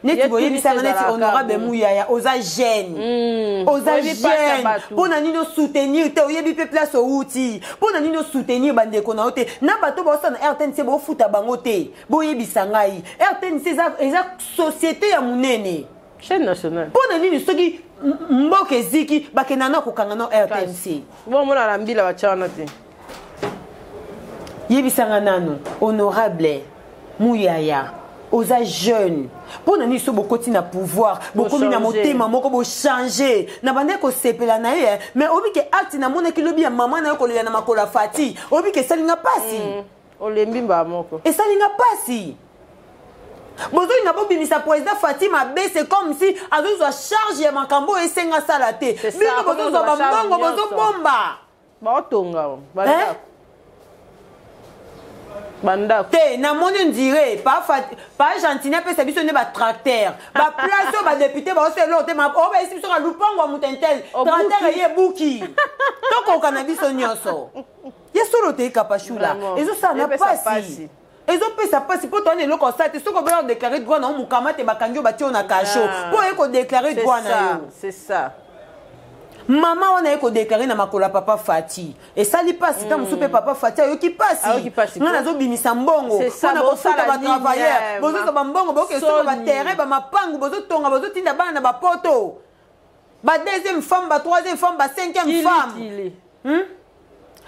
[SPEAKER 2] neti boyebisanga neti honorable Muyaya, oza jeune, oza jeune, mpo na nini osoutenir te? Oyebi mpe place outi, mpo na nini osoutenir bandeko na yo te na bato baosala na RTNC, bofuta bango te? Boyebisa ngai, RTNC eza société ya monene.
[SPEAKER 14] Chaîne nationale.
[SPEAKER 2] Mpo na nini soki mboka eziki, bakenda na kokanga no RTNC?
[SPEAKER 14] Bomona na mbila batya wana te.
[SPEAKER 2] Yebisanga nanu, honorable Muyaya. Oza jeune, mpo na nini so bokoti na pouvoir, bokomi na motema moko, bochange na bandaki kosepela na ye? Mais oyebi ke acte namonaki lobi ya mama na yo kolela na makolo ya Fati, oyebi ke esalinga mpasi.
[SPEAKER 14] Olembi mbaa moko.
[SPEAKER 2] Esalinga mpasi. Bozolinga bobimisa président Fati mabe, c'est comme si azozwa charge ya makambo oyo esenga asala te. Bino bozozwa bambongo, bozobomba.
[SPEAKER 14] Baotonga bandako, bandako.
[SPEAKER 2] Te, namoni ondire pa Gentini apesa biso nde batracteur, baplace oyo badéputé baosala eloko te. Oyo bayesi biso ka lupango ya moto intel, tracteur eye ebuki. Tokoka na biso nyonso ye solo te. Kapashula, ezosala na pasi, ezopesa mpasi, mpo towana eloko osala te. Soki oboya kodéclarer droit na yo, mokama te, bakangi yo, batie yo na cachot mpo oye kodéclarer droit na yo.
[SPEAKER 14] C'est ça.
[SPEAKER 2] Mama wana ye kodéclarer na makolo ya papa Fati, esali mpasi. Ta mosusu mpe papa Fati ayoki mpasi. Ngai nazobimisa mbongo mpona kofuta batravailleur, bozozwa bambongo, bokesomba baterrain, bamapangu, bozotonga, bozotinda bana na bapoto, ba deuxième femme, ba troisième femme, ba cinquième femme,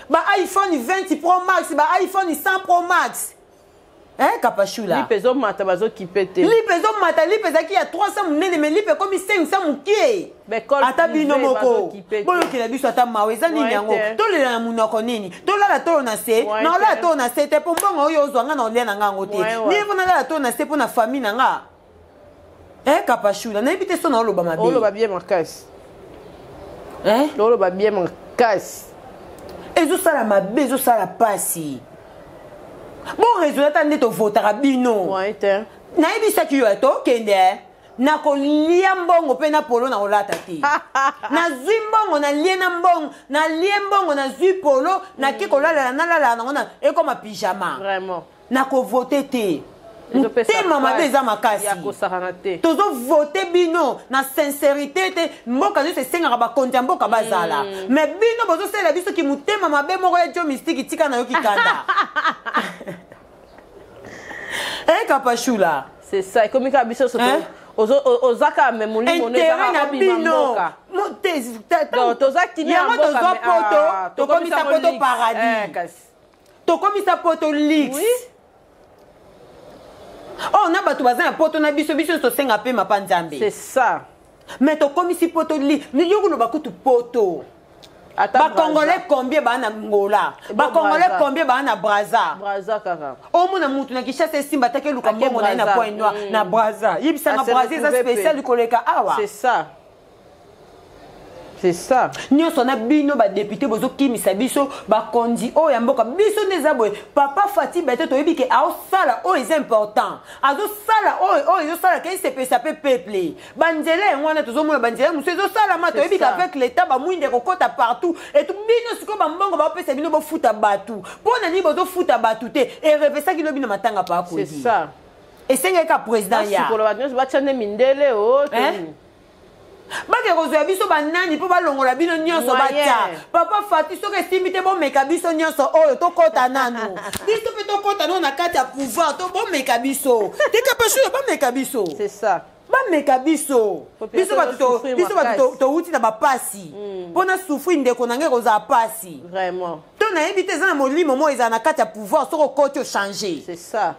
[SPEAKER 2] Ba iPhone 20 Pro Max, ba iPhone 100 Pro Max. Hein, Kapashula?
[SPEAKER 14] Lipe ezomata, bazokipe te.
[SPEAKER 2] Lipe ezomata, lipe ezalaki ya 300 monene, mais lipe ekomi 500 mokie. Ata bino moko boyokela biso ata mawa. Eza nini yango? Tolela na monoko nini? Tolala tolo na se? Naolala tolo na se te, mpo mbongo oyo ozwa, nga na olia na nga yango te. Nini mpo nalala tolo na se mpo na famille na nga? Eh, Kapashula, nayebi te so na oloba mabe.
[SPEAKER 14] Oloba bien makasi.
[SPEAKER 2] Eh?
[SPEAKER 14] Oloba bien makasi.
[SPEAKER 2] Ezosala mabe, ezosala pasi. Bon, raisonne ata nde tovotaka bino. Nayebisaki yo, tokende nakolia mbongo mpe na polo na kolata te. Nazwi mbongo, nalie na mbongo, nalie mbongo, nazwi polo, nake kolalala, nalalala nango na ekoma pyjama.
[SPEAKER 14] Vraiment.
[SPEAKER 2] Nakovote te, motema mabe eza makasi. Tozovote bino na sincérité te. Mboka nyonso esengaka bakonzi ya mboka bazala, mais bino bozosalela biso ki motema mabe moko ya dio mystique. Tika nayoki kanda e Kapashula.
[SPEAKER 14] C'est ça, ekomi kaka biso oza kaka me molimo.
[SPEAKER 2] Intérêt na bino.
[SPEAKER 14] Toza kimia.
[SPEAKER 2] Yango tozwa poto, tokomisa poto paradis, tokomisa poto luxe. Oyo na bato baza na poto na biso, biso nyonso tosenga mpe mapa Nzambe.
[SPEAKER 14] C'est ça.
[SPEAKER 2] Mais tokomisi poto li yo koloba kutu poto. Bacongolais combien baa na Ngola? Bacongolais combien baa na Braza? Omona mutu na Kinshasa esimba ataki eluka mbongo na ye na Point Noir, na Braza. Yebisanga, Braza eza spécial koleka awa?
[SPEAKER 14] C'est ça, c'est ça.
[SPEAKER 2] Nyonso na bino badéputé bozokimisa biso bakonzi oyo ya mboka. Biso nde eza boye. Papa Fati Bete, toyebi ke aosala oyo eza important, azosala oyo oyo ezosalaka esepesa mpe peuple. Banzela yango wana tozomona, banzela mosusu ezosalama. Toyebi ke avec l'état, bamwinde ekokɔta partout etu. Bino sikoyo, bambongo baopesa bino, bofuta bato. Mpo na nini bozofuta bato te? Erevesaki lobi na matanga paakodi, esengaki ka président ya
[SPEAKER 14] bato nyonso batya nde mindele o.
[SPEAKER 2] Bake kozwa biso banani mpo balongola bino nyonso, batya papa Fati. Soki esimbi te, bomeka biso nyonso oyo, tokɔta nanu, biso mpe tokɔta nano na kati ya pouvoir. To bomeka biso te, Kapashuyo, bameka biso.
[SPEAKER 14] C'est ça.
[SPEAKER 2] Bameka biso. Biso bato towuti na bapasi, mpo na souffrir ndeko na ngai kozala pasi.
[SPEAKER 14] Vraiment.
[SPEAKER 2] To nayebi te, eza na molimo moko ezala na kati ya pouvoir, soki okoti, ochange.
[SPEAKER 14] C'est ça.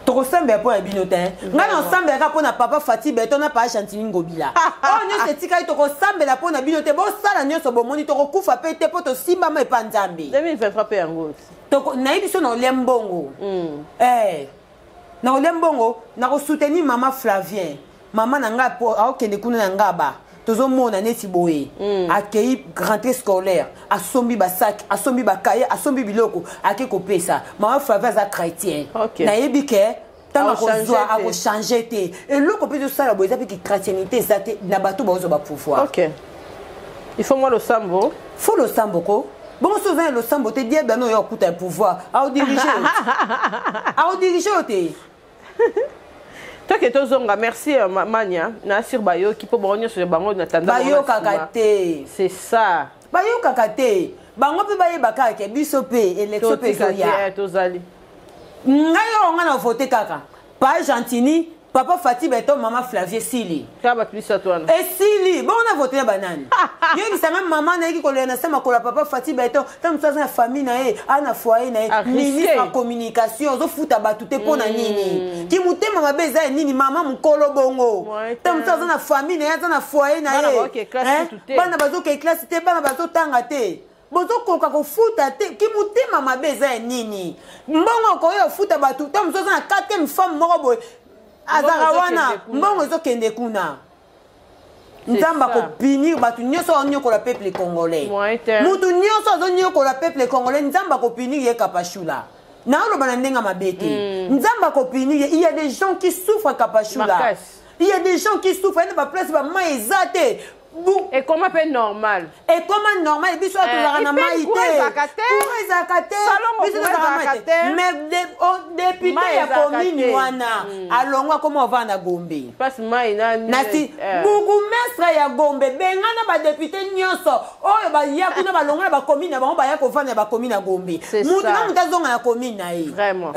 [SPEAKER 2] Tokosambela mpo na bino te. Ngai na osambelaka mpo na papa Fati Beto na papa Gentini Ngobila. Oyo nyonso etikali, tokosambela mpo na bino te. Bosala nyonso bomoni, tokokufa mpe te mpo tosimbama epa Nzambe.
[SPEAKER 14] 2023 mpe yango.
[SPEAKER 2] Nayebi so na olia mbongo, na kolia mbongo, na kosoutenir mama Flavien, mama na ngai aokende kuna na Ngaba. Tozomona neti boye, akei rentrée scolaire, asombi basac, asombi bakaye, asombi biloko, ake kopesa. Mama Flavien aza chrétien. Nayebi ke ntango akozwa, akochange te. Eloko mpe ezosala boye eza mpe kichrétienité eza te na bato bazozwa bapouvoir.
[SPEAKER 14] Ok, il faut mwa losambo.
[SPEAKER 2] Faut losambo ko. Bongo so oza na losambo te, diable ano oyo akuta ya pouvoir, aodirige, aodirige yo te.
[SPEAKER 14] Toke tozonga. Merci Mania na asir. Bayoki mpo bango nyonso bango na tanda.
[SPEAKER 2] Bayokaka te.
[SPEAKER 14] C'est ça.
[SPEAKER 2] Bayokaka te. Bango mpe bayebaka ke biso mpe élection mpe ezoya.
[SPEAKER 14] Tozali.
[SPEAKER 2] Ngai oyo, ngai na vote kaka pa Gentini. Papa Fati Beton, mama Flavie esili.
[SPEAKER 14] Kaka bato misato wana.
[SPEAKER 2] Esili. Bongo na vote na banani? Yebisa nga mama nayeki kolela na se makolo ya papa Fati Beton, ntango mosusu aza na famille na ye, aza na foyer na ye, ministre ya communication, ozofuta bato te mpo na nini? Kimotema mabe eza ya nini mama mokolo bongo? Ntango mosusu aza na famille na ye, aza na foyer na ye. Bana bazoke classe te, bana bazotanga te. Bozokoka kofuta te, kimotema mabe eza ya nini? Mbongo okoya ofuta bato, ntango mosusu aza na quatrième femme moko boye, azalaka wana, mbongo ezokende kuna. Nzambe akopinir bato nyonso azonyokola peuple congolais. Moto nyonso azonyokola peuple congolais, Nzambe akopinir ye. Kapashula, naoloba na ndenge mabe te. Nzambe akopinir ye. Il y a des gens qui souffrent, Kapashula. Il y a des gens qui souffrent. Ene baplace bamai eza te.
[SPEAKER 14] Ekoma mpe normal.
[SPEAKER 2] Ekoma normal. Biso tozalaka na mai te, courant ezalaka te, biso tozalaka mai te. Mais député ya commune wana alongwa, akoma ovanda na Gombe. Nasi bourgmestre ya Gombe bengana badéputé nyonso oyo baya kuna, balongwa na bacommune na bango, baya kovanda na bacommune ya Gombe. Mutu na mutu azonga na commune na ye.
[SPEAKER 14] Vraiment.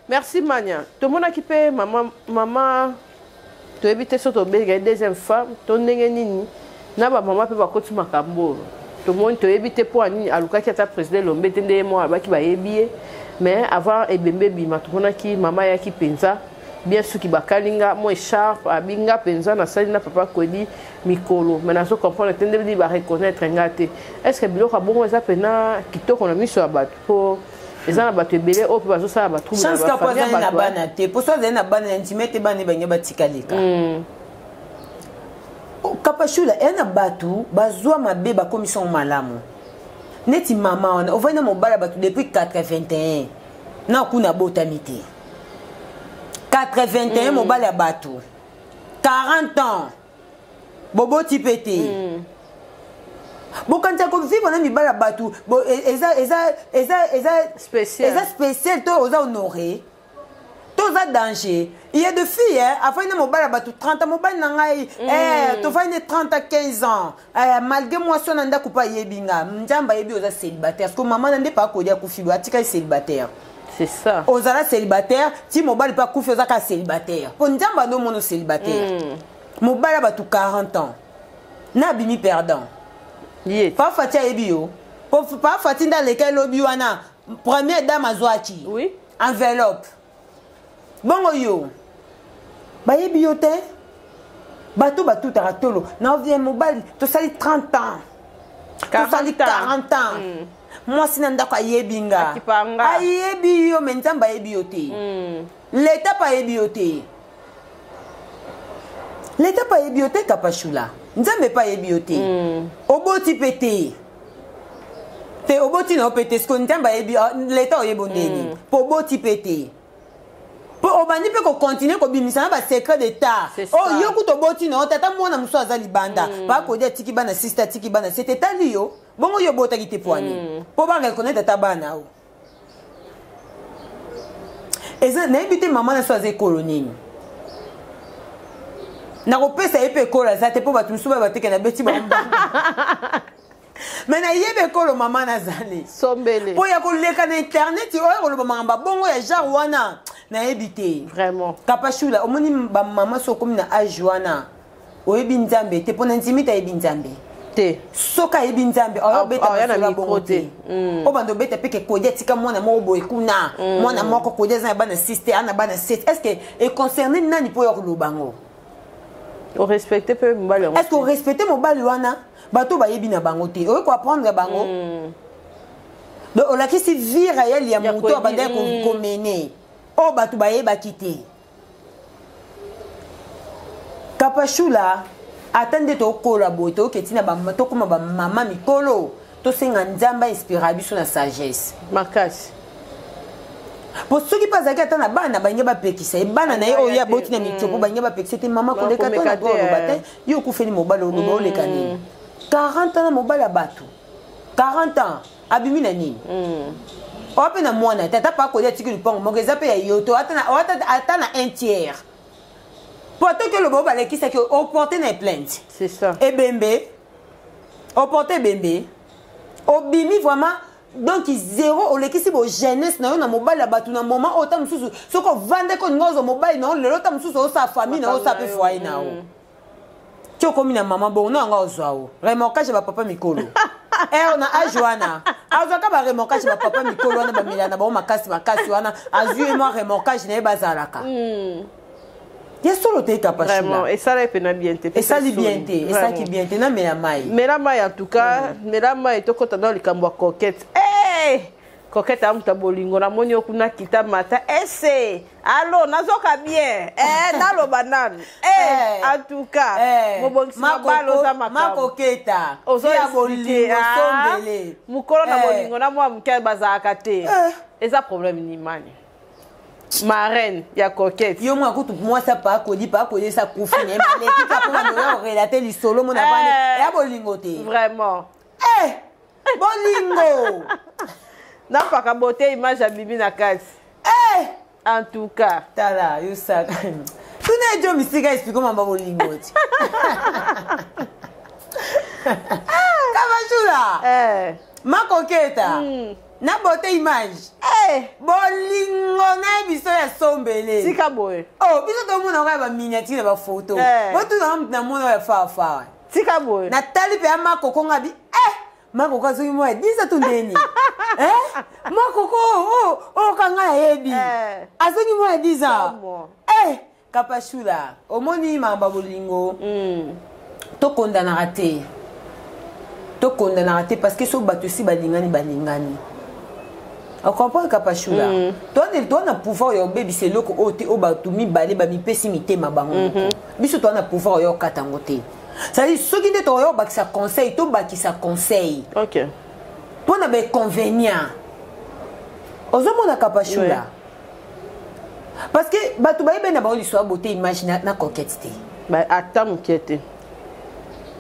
[SPEAKER 14] Merci Mania. Tomonaki mpe mama, mama toyebi te so tobenga ye deuxième femme to ndenge nini, na bamama mpe bakoti makambo oyo. Tomoni, toyebi te mpo nini alukaki ata président Elombe te, nde ye moko alobaki bayebi ye. Mais avant ebembe ebima, tomonaki mama ayaki mpenza bien, soki bakalinga mwa écharpe, abinga mpenza nasali na papa Kwedi mikolo. Mais nazo comprendre te nde bareconnaître nga te. Est ce que biloko ya bongo eza mpena kitoko na miso ya bato? Mpo eza na bato ebele oyo mpe bazosala batrouble.
[SPEAKER 2] Chance kapo azali na bana te, poso azali na bana ya ndima ete bana bange batikaleka. Kapashula eya na bato bazwa mabe, bakomisa ngo malamu. Neti mama wana ovandi na mobala bato depuis 81, na kuna abotami te. 81, mobali ya bato 40 ans, boboti mpe te. Bokanisa kovivre na mibali ya bato eza spécial to oza honoré to oza danger. Il y a de filles, hein, afandi na mobali ya bato 30 ans, mobali na ngai, eh, tofandi ne 30 à 15 ans, eh, malgré mwasi wana ndako mpe ayebi nga. Nzambe ayebi oza célibataire, parce que mama na nde pa akodia akufi boye, atikali célibataire.
[SPEAKER 14] C'est ça.
[SPEAKER 2] Ozala célibataire ti mobali mpe akufi, oza kaka célibataire mpo Nzambe andomona célibataire. Mobali ya bato 40 ans na abimi perdant. Pa Fati ayebi yo, pa Fati nde aleka elobi wana première dame azwaki enveloppe. Bongo yo bayebi yo te. Bato batutaka tolo na ovie mobali, tosali 30 ans, tosali 40 ans, mwasi na ndako ayebi nga. Ayebi yo, me Nzambe ayebi yo te. Leta mpe ayebi yo te, leta mpe ayebi yo te. Kapashula, Nzambe mpe ayebi yo te. Oboti mpe te, te oboti na yo mpe te. Siko Nzambe ayebi, leta oyebi ndeni mpo oboti mpe te, mpo obandi mpe kocontinue kobimisa na basecret d'état oyo. Yo kuta oboti na yo te, ata mwana mosusu aza libanda. Bakodi atiki bana siste, atiki bana sete, etali yo. Bongo yo obotaki te poani mpo bareconnaitre ata bana o eza. Nayebi te mama na so aza ekolo nini. Nakopesa ye mpe ekolo aza te, mpo bato mosusu bayo bateke na beti bango. Me nayebi ekolo mama nazali.
[SPEAKER 14] Sombele.
[SPEAKER 2] Mpo ya koleka na internet oyo koloba makambo bongo ya genre wana, nayebi te.
[SPEAKER 14] Vraiment.
[SPEAKER 2] Kapashula, omoni bamama so okomi na age wana, oyebi Nzambe te, mpo na ndimi te ayebi Nzambe
[SPEAKER 14] te.
[SPEAKER 2] Soki ayebi Nzambe, obeta masolo bongo te. Obanda obeta mpe ke Kodi atika mwana moko boye kuna, mwana moko. Kodi aza na bana 6 te, ana bana 7. Est ce que econcerne nani mpo ya koloba yango?
[SPEAKER 14] Orespecte mpe mobali yango.
[SPEAKER 2] Est ce que orespecte mobali wana? Bato bayebi na bango te, oyo koapprendre bango. Donc olakisi vie réelle ya moto abandaki komene oyo bato bayebaki te. Kapashula, ata nde tokola boye, toyoki ntina tokóma bamama mikolo, tosenga Nzambe ainspira biso na sagesse.
[SPEAKER 14] Makasi.
[SPEAKER 2] Po soki mpe azalaki ata na bana, balingi bapekisa ye bana na ye oyo ye aboti na mitsopo, balingi bapekisa te. Mama koleka to na droit oloba te. Yo okufeli mobali, oloba oleka nini? 40 ans na mobali ya bato, 40 ans, abimi na nini? Oya mpe na mwana te. Ata pa kolia, atiki lupango moko eza mpe ya yo to ata na un tiers, po atoki oloba oyo balekisaki, oporte na plainte.
[SPEAKER 14] C'est ça.
[SPEAKER 2] Ebembe, oporte ebembe, obimi vraiment. Donc zéro, olekisi bo jeunesse na yo na mobali ya bato na moment oyo ta mosusu soki ovandaki olinga ozwa mobali na yo lelo, ta mosusu osala famille na yo, osala mpe foyer na yo. Ti okomi na mama bongo na yango, ozwa o remorquage ya bapapa mikolo ere na age wana, azwaka baremorquage ya bapapa mikolo wana, bamela na bango makasi makasi wana, azwi ye mwa remorquage na ye, bazalaka ya solo te.
[SPEAKER 14] Kapashula, esala epena bien te.
[SPEAKER 2] Esali bien te, esalaki bien te. Namela mai.
[SPEAKER 14] Mela mai, en tout cas mela mai. Tokɔta na likambo ya Coquette. Hey! Coquette amuta bolingo, namoni yo kuna, kita mata ese alo, nazoka bien eh, naloba nanu eh, en tout cas
[SPEAKER 2] eh,
[SPEAKER 14] mobongisi mabala oza makambo.
[SPEAKER 2] Makoketa ya bolingo sombele.
[SPEAKER 14] Mokolo na bolingo na mwa moke bazalaka te. Eza problème nimani marraine ya Coquette?
[SPEAKER 2] Yo mwa kutu mwasi apakoli pakoli, esa kufi na ye maleki kaka mpona noya orelate lisolo mona vani ya bolingo te.
[SPEAKER 14] Vraiment.
[SPEAKER 2] Eh, bolingo.
[SPEAKER 14] Napaka beauté image abimi na kati.
[SPEAKER 2] Eh!
[SPEAKER 14] En tout cas.
[SPEAKER 2] Tala yo, saka tuna ejo misika explike mamba bolingo ti Kabashula.
[SPEAKER 14] Eh.
[SPEAKER 2] Makoketa na beauté image.
[SPEAKER 14] Eh.
[SPEAKER 2] Bolingo na biso ya sombele.
[SPEAKER 14] Tika boye.
[SPEAKER 2] Oh, biso tomona kaka baminiature na bafoto.
[SPEAKER 14] Eh.
[SPEAKER 2] Botuna na mona oyo ya fafawa.
[SPEAKER 14] Tika boye.
[SPEAKER 2] Natali mpe ya Makoko, nga bi eh, Makoko azoki mwa ya 10 to ndeni. Eh, Makoko oyo oyo kanga nayebi azoki mwa ya 10 ans. Eh, Kapashula, omoni makambo ya bolingo, tokondanaka te, tokondanaka te, parce que so bato esi balingani, balingani. Ocomprendre, Kapashula? Toa na pouvoir ya obebisa eloko oyo te, oyo bato mibale bamipesi mitema bango moko. Biso toa na pouvoir oyo okata yango te. C'est-à-dire soki nde tokoya kobakisa conseil, tobakisa conseil mpo na bainconvénient ozomona, Kapashula, parce que bato bayebi na bango liso ya beauté image na Coquette te.
[SPEAKER 14] Ata moke te.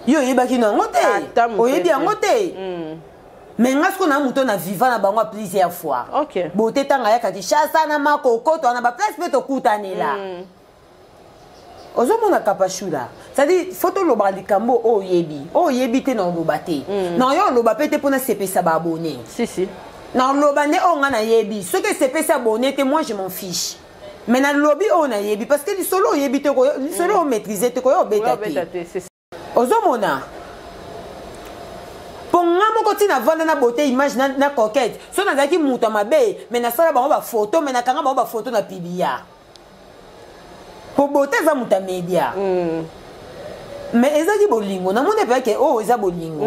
[SPEAKER 2] Yo oyebaki na yango te, oyebi yango te. Mais nga sikoyo na moto na viva na bango plusieurs fois. Beauté ntango ayaka Kinshasa na Makoko, to na baplace mpe tokutanela. Ozomona, Kapashula, c'est-à-dire faut tolobaka likambo oyo oyebi, oyo oyebi te na oloba te. Na oyo oloba mpe te mpona sepesa baabone.
[SPEAKER 14] Si si.
[SPEAKER 2] Na oloba nde oyo nga nayebi. Soki esepesi abone te, moi je m'en fiche, mais nalobi oyo nayebi, parce que lisolo oyebi te, lisolo oyo maîtrise te, koya obeta te. Ozomona, mpo nga moko ntina vanda na beauté image na Coquette, so nazalaki moto ya mabe, mais nasala bango bafoto, mais nakanga bango bafoto na pibia, mpo beauté eza moto ya média. Mais ezalaki bolingo, namoni epeyake oyo eza bolingo.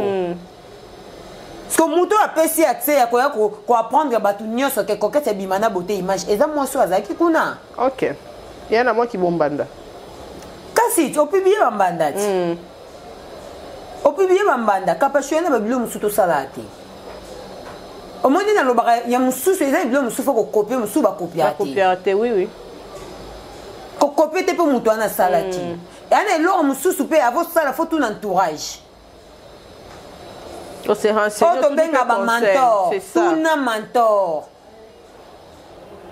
[SPEAKER 2] Parce que moto oyo apesi accès ya koya koapprendre bato nyonso ke Coquette ebima na beauté image, eza mwasi oyo azalaki kuna.
[SPEAKER 14] Ok, ya na mwa kibombanda.
[SPEAKER 2] Kasi opublier bambanda ti. Opublier bambanda, Kapasho, ya na babilo mosusu tosalaka te. Omoni, nalobaka ya mosusu eza bilo mosusu fo kocopier, mosusu bakopiaka te.
[SPEAKER 14] Bakopiaka te, oui oui.
[SPEAKER 2] Kocopier te, mpo moto wana asalaki ya na eloko mosusu mpe avosala, fo tuna entourage. Oyo tobenga bamentor, tuna mentor.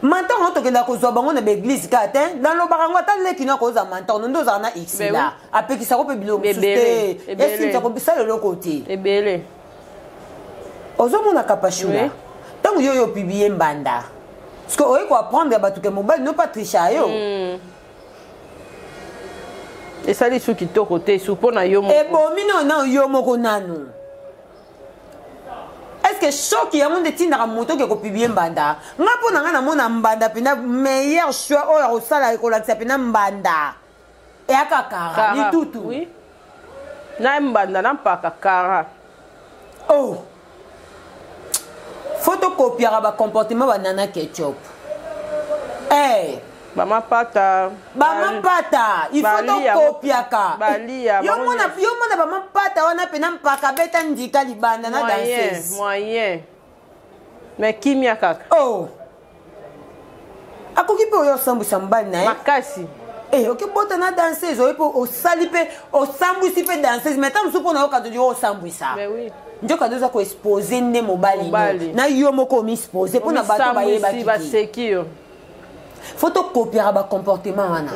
[SPEAKER 2] Mentor ngo tokendaka kozwa bango na baeglise kaka te. Nalobaka yango, ata leki no akozwa mentor no nde ozala na xila, apekisako mpe biloko mosusu te, esimisa kobisala eloko te.
[SPEAKER 14] Ebele.
[SPEAKER 2] Ozomona, Kapashula, ntango yo oyo opublier mbanda, parce que oye koapprendre bato ke mobali no patricia yo.
[SPEAKER 14] Esali su kitoko te, su mpo na yo moko.
[SPEAKER 2] Ebomi no na yo moko nanu. Est ce que soki yango nde etindaka moto oke kopublier mbanda? Nga mpo na ngai namona mbanda mpena meilleur choix oyo akosala, ekolakisa mpena mbanda eyaka kara litutu.
[SPEAKER 14] Oui. Na mbanda na mpaka kara.
[SPEAKER 2] Oh, fo tokopiaka bacomportement banana ketchup. Hey.
[SPEAKER 14] Bamapata.
[SPEAKER 2] Bamapata, il faut tokopiaka.
[SPEAKER 14] Balia.
[SPEAKER 2] Yo mona bamapata wana mpena mpaka beta ndika libanda na danseuse.
[SPEAKER 14] Moyen, mais kimia kaka.
[SPEAKER 2] Oh, akoki mpe oyo osambwisa mobali na ye.
[SPEAKER 14] Makasi.
[SPEAKER 2] Eh, okebota na danseuse oye mpe osali mpe osambwisi mpe danseuse, mais ata mosusu mpo na yo kado yo osambwisa.
[SPEAKER 14] Oui.
[SPEAKER 2] Nzoka nde oza koexposer nde mobali na yo moko, omiexposer mpo na bato bayebaki te.
[SPEAKER 14] Baseki yo.
[SPEAKER 2] Fo tokopiaka bacomportement wana.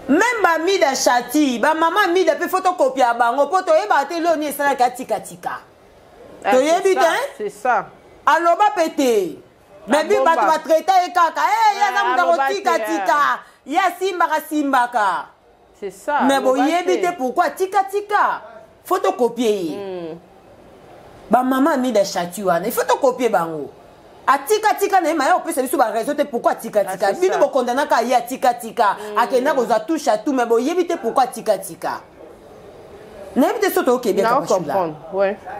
[SPEAKER 2] Même bamida shati, bamama mida mpe fo tokopiaka bango, mpo toyebaka te loni esalaki atikatika. Toyebi te.
[SPEAKER 14] C'est ça.
[SPEAKER 2] Aloba mpe te. Mais bi bato batraita ye kaka. Eh, ye aza moto akotika-tika. Ye asimbaka simbaka.
[SPEAKER 14] C'est ça.
[SPEAKER 2] Mais boyebi te pourquoi tika-tika. Faut tokopie ye. Bamama Amida Chatu wana, il faut tokopie bango. Atikatika na ye maya opesa biso baraison te pourquoi atikatika. Bino bokondanaka ye atikatika. Akenda kozwa touche à tout, mais boyebi te pourquoi atikatika. Nayebi te so tookebia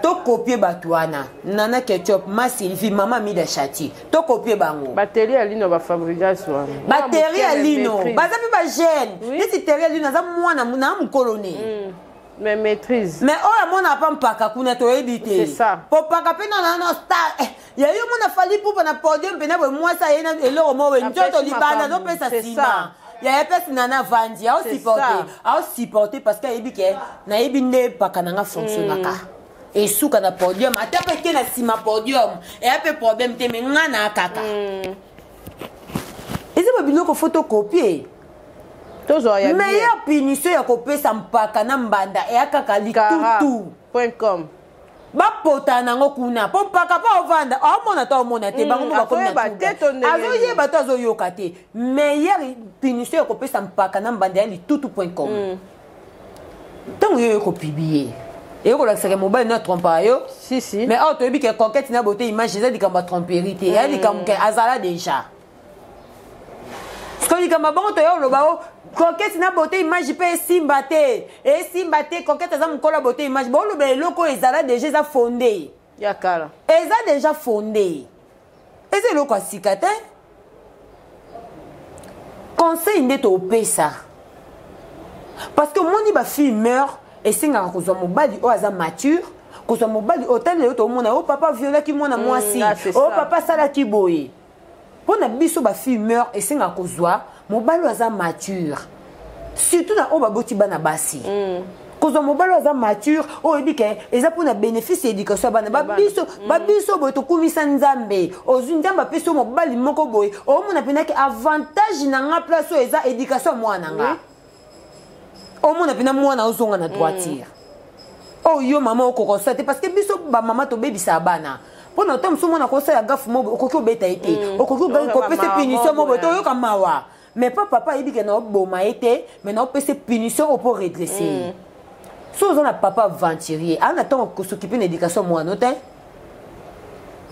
[SPEAKER 2] tokopie bato wana. Nana Ketchup, ma Sylvie, mama Mida Chati, tokopie bango.
[SPEAKER 14] Bateri ya lino, bafabrigas wana.
[SPEAKER 2] Bateri ya lino baza mpe bajeune neti teri ya lino aza mwana na mokolo ne.
[SPEAKER 14] Mais maîtrise.
[SPEAKER 2] Mais oyo amona pa mpaka kuna toyebi te. Po mpaka mpe nano star ya yo mona Fally Ipupa na podium mpena boye mwasi aye na eloko moko boye nzoto libanda azopesa nsima yaya mpesi nana avandi aosupporte aosupporte parce que ayebi ke nayebi nde mpaka nanga fonctionnaka esuka na podium ata mpe ke na nsima podium eya mpe problème te me nga na kaka eza babiloko fo tokopie. Meilleure punition ya kopesa mpaka na mbanda eya kaka litutu
[SPEAKER 14] .com.
[SPEAKER 2] Bapota nango kuna mpo mpaka mpo ovanda aomona to aomona te bango mo bakomi azoyeba to azoyoka te. Meilleure punition ya kopesa mpaka na mbanda ya litutu.com. Ntango yo ekopublie ekolakisaka mobali no atrompaka yo. Mais awa toyebi ke Coquette na Beauté Image eza likambo ya tromperie te, eya likambo ke azala déjà. Siko likambo bongo toya oloba o Coquette na Beauté Image mpe esimba te, esimba te. Coquette aza mokolo ya Beauté Image, booloba eloko oyo ezala déjà, eza fondé.
[SPEAKER 14] Ya kala.
[SPEAKER 2] Eza déjà fondé, eza eloko ya sika te. Conseil nde topesa parce que omoni bafille mœurs esengaka kozwa mobali oyo aza mature, kozwa mobali oyo tali lelo tomona oyo papa violaki mwana mwasi, oyo papa asalaki boye. Mpo na biso bafille mœurs esengaka kozwa mobali oyo aza mature, surtout na oyo baboti bana basi. Kozwa mobali oyo aza mature, oyo oyebi ke eza mpona bénéfice ya éducation ya bana babiso. Babiso boye tokumisa Nzambe, ozwi Nzambe apesi yo mobali moko boye, omona mpenaki avantage na nga place oyo eza éducation ya mwana nga, omona mpena mwana ozonga na droiture. Oyo yo mama okoka kosala te parce que biso bamama tobebisaka bana mpona ota mosusu mwana kosala gafe mo okoki obeta ye te, okoki kopesa punition mo boye te, oyoka mawa. Mais pa papa ayebi ke na oboma ye te, mais na opesa punition oyo mpo redresse ye. So oza na papa aventurier aa na ntango kosokipe na éducation mwana te,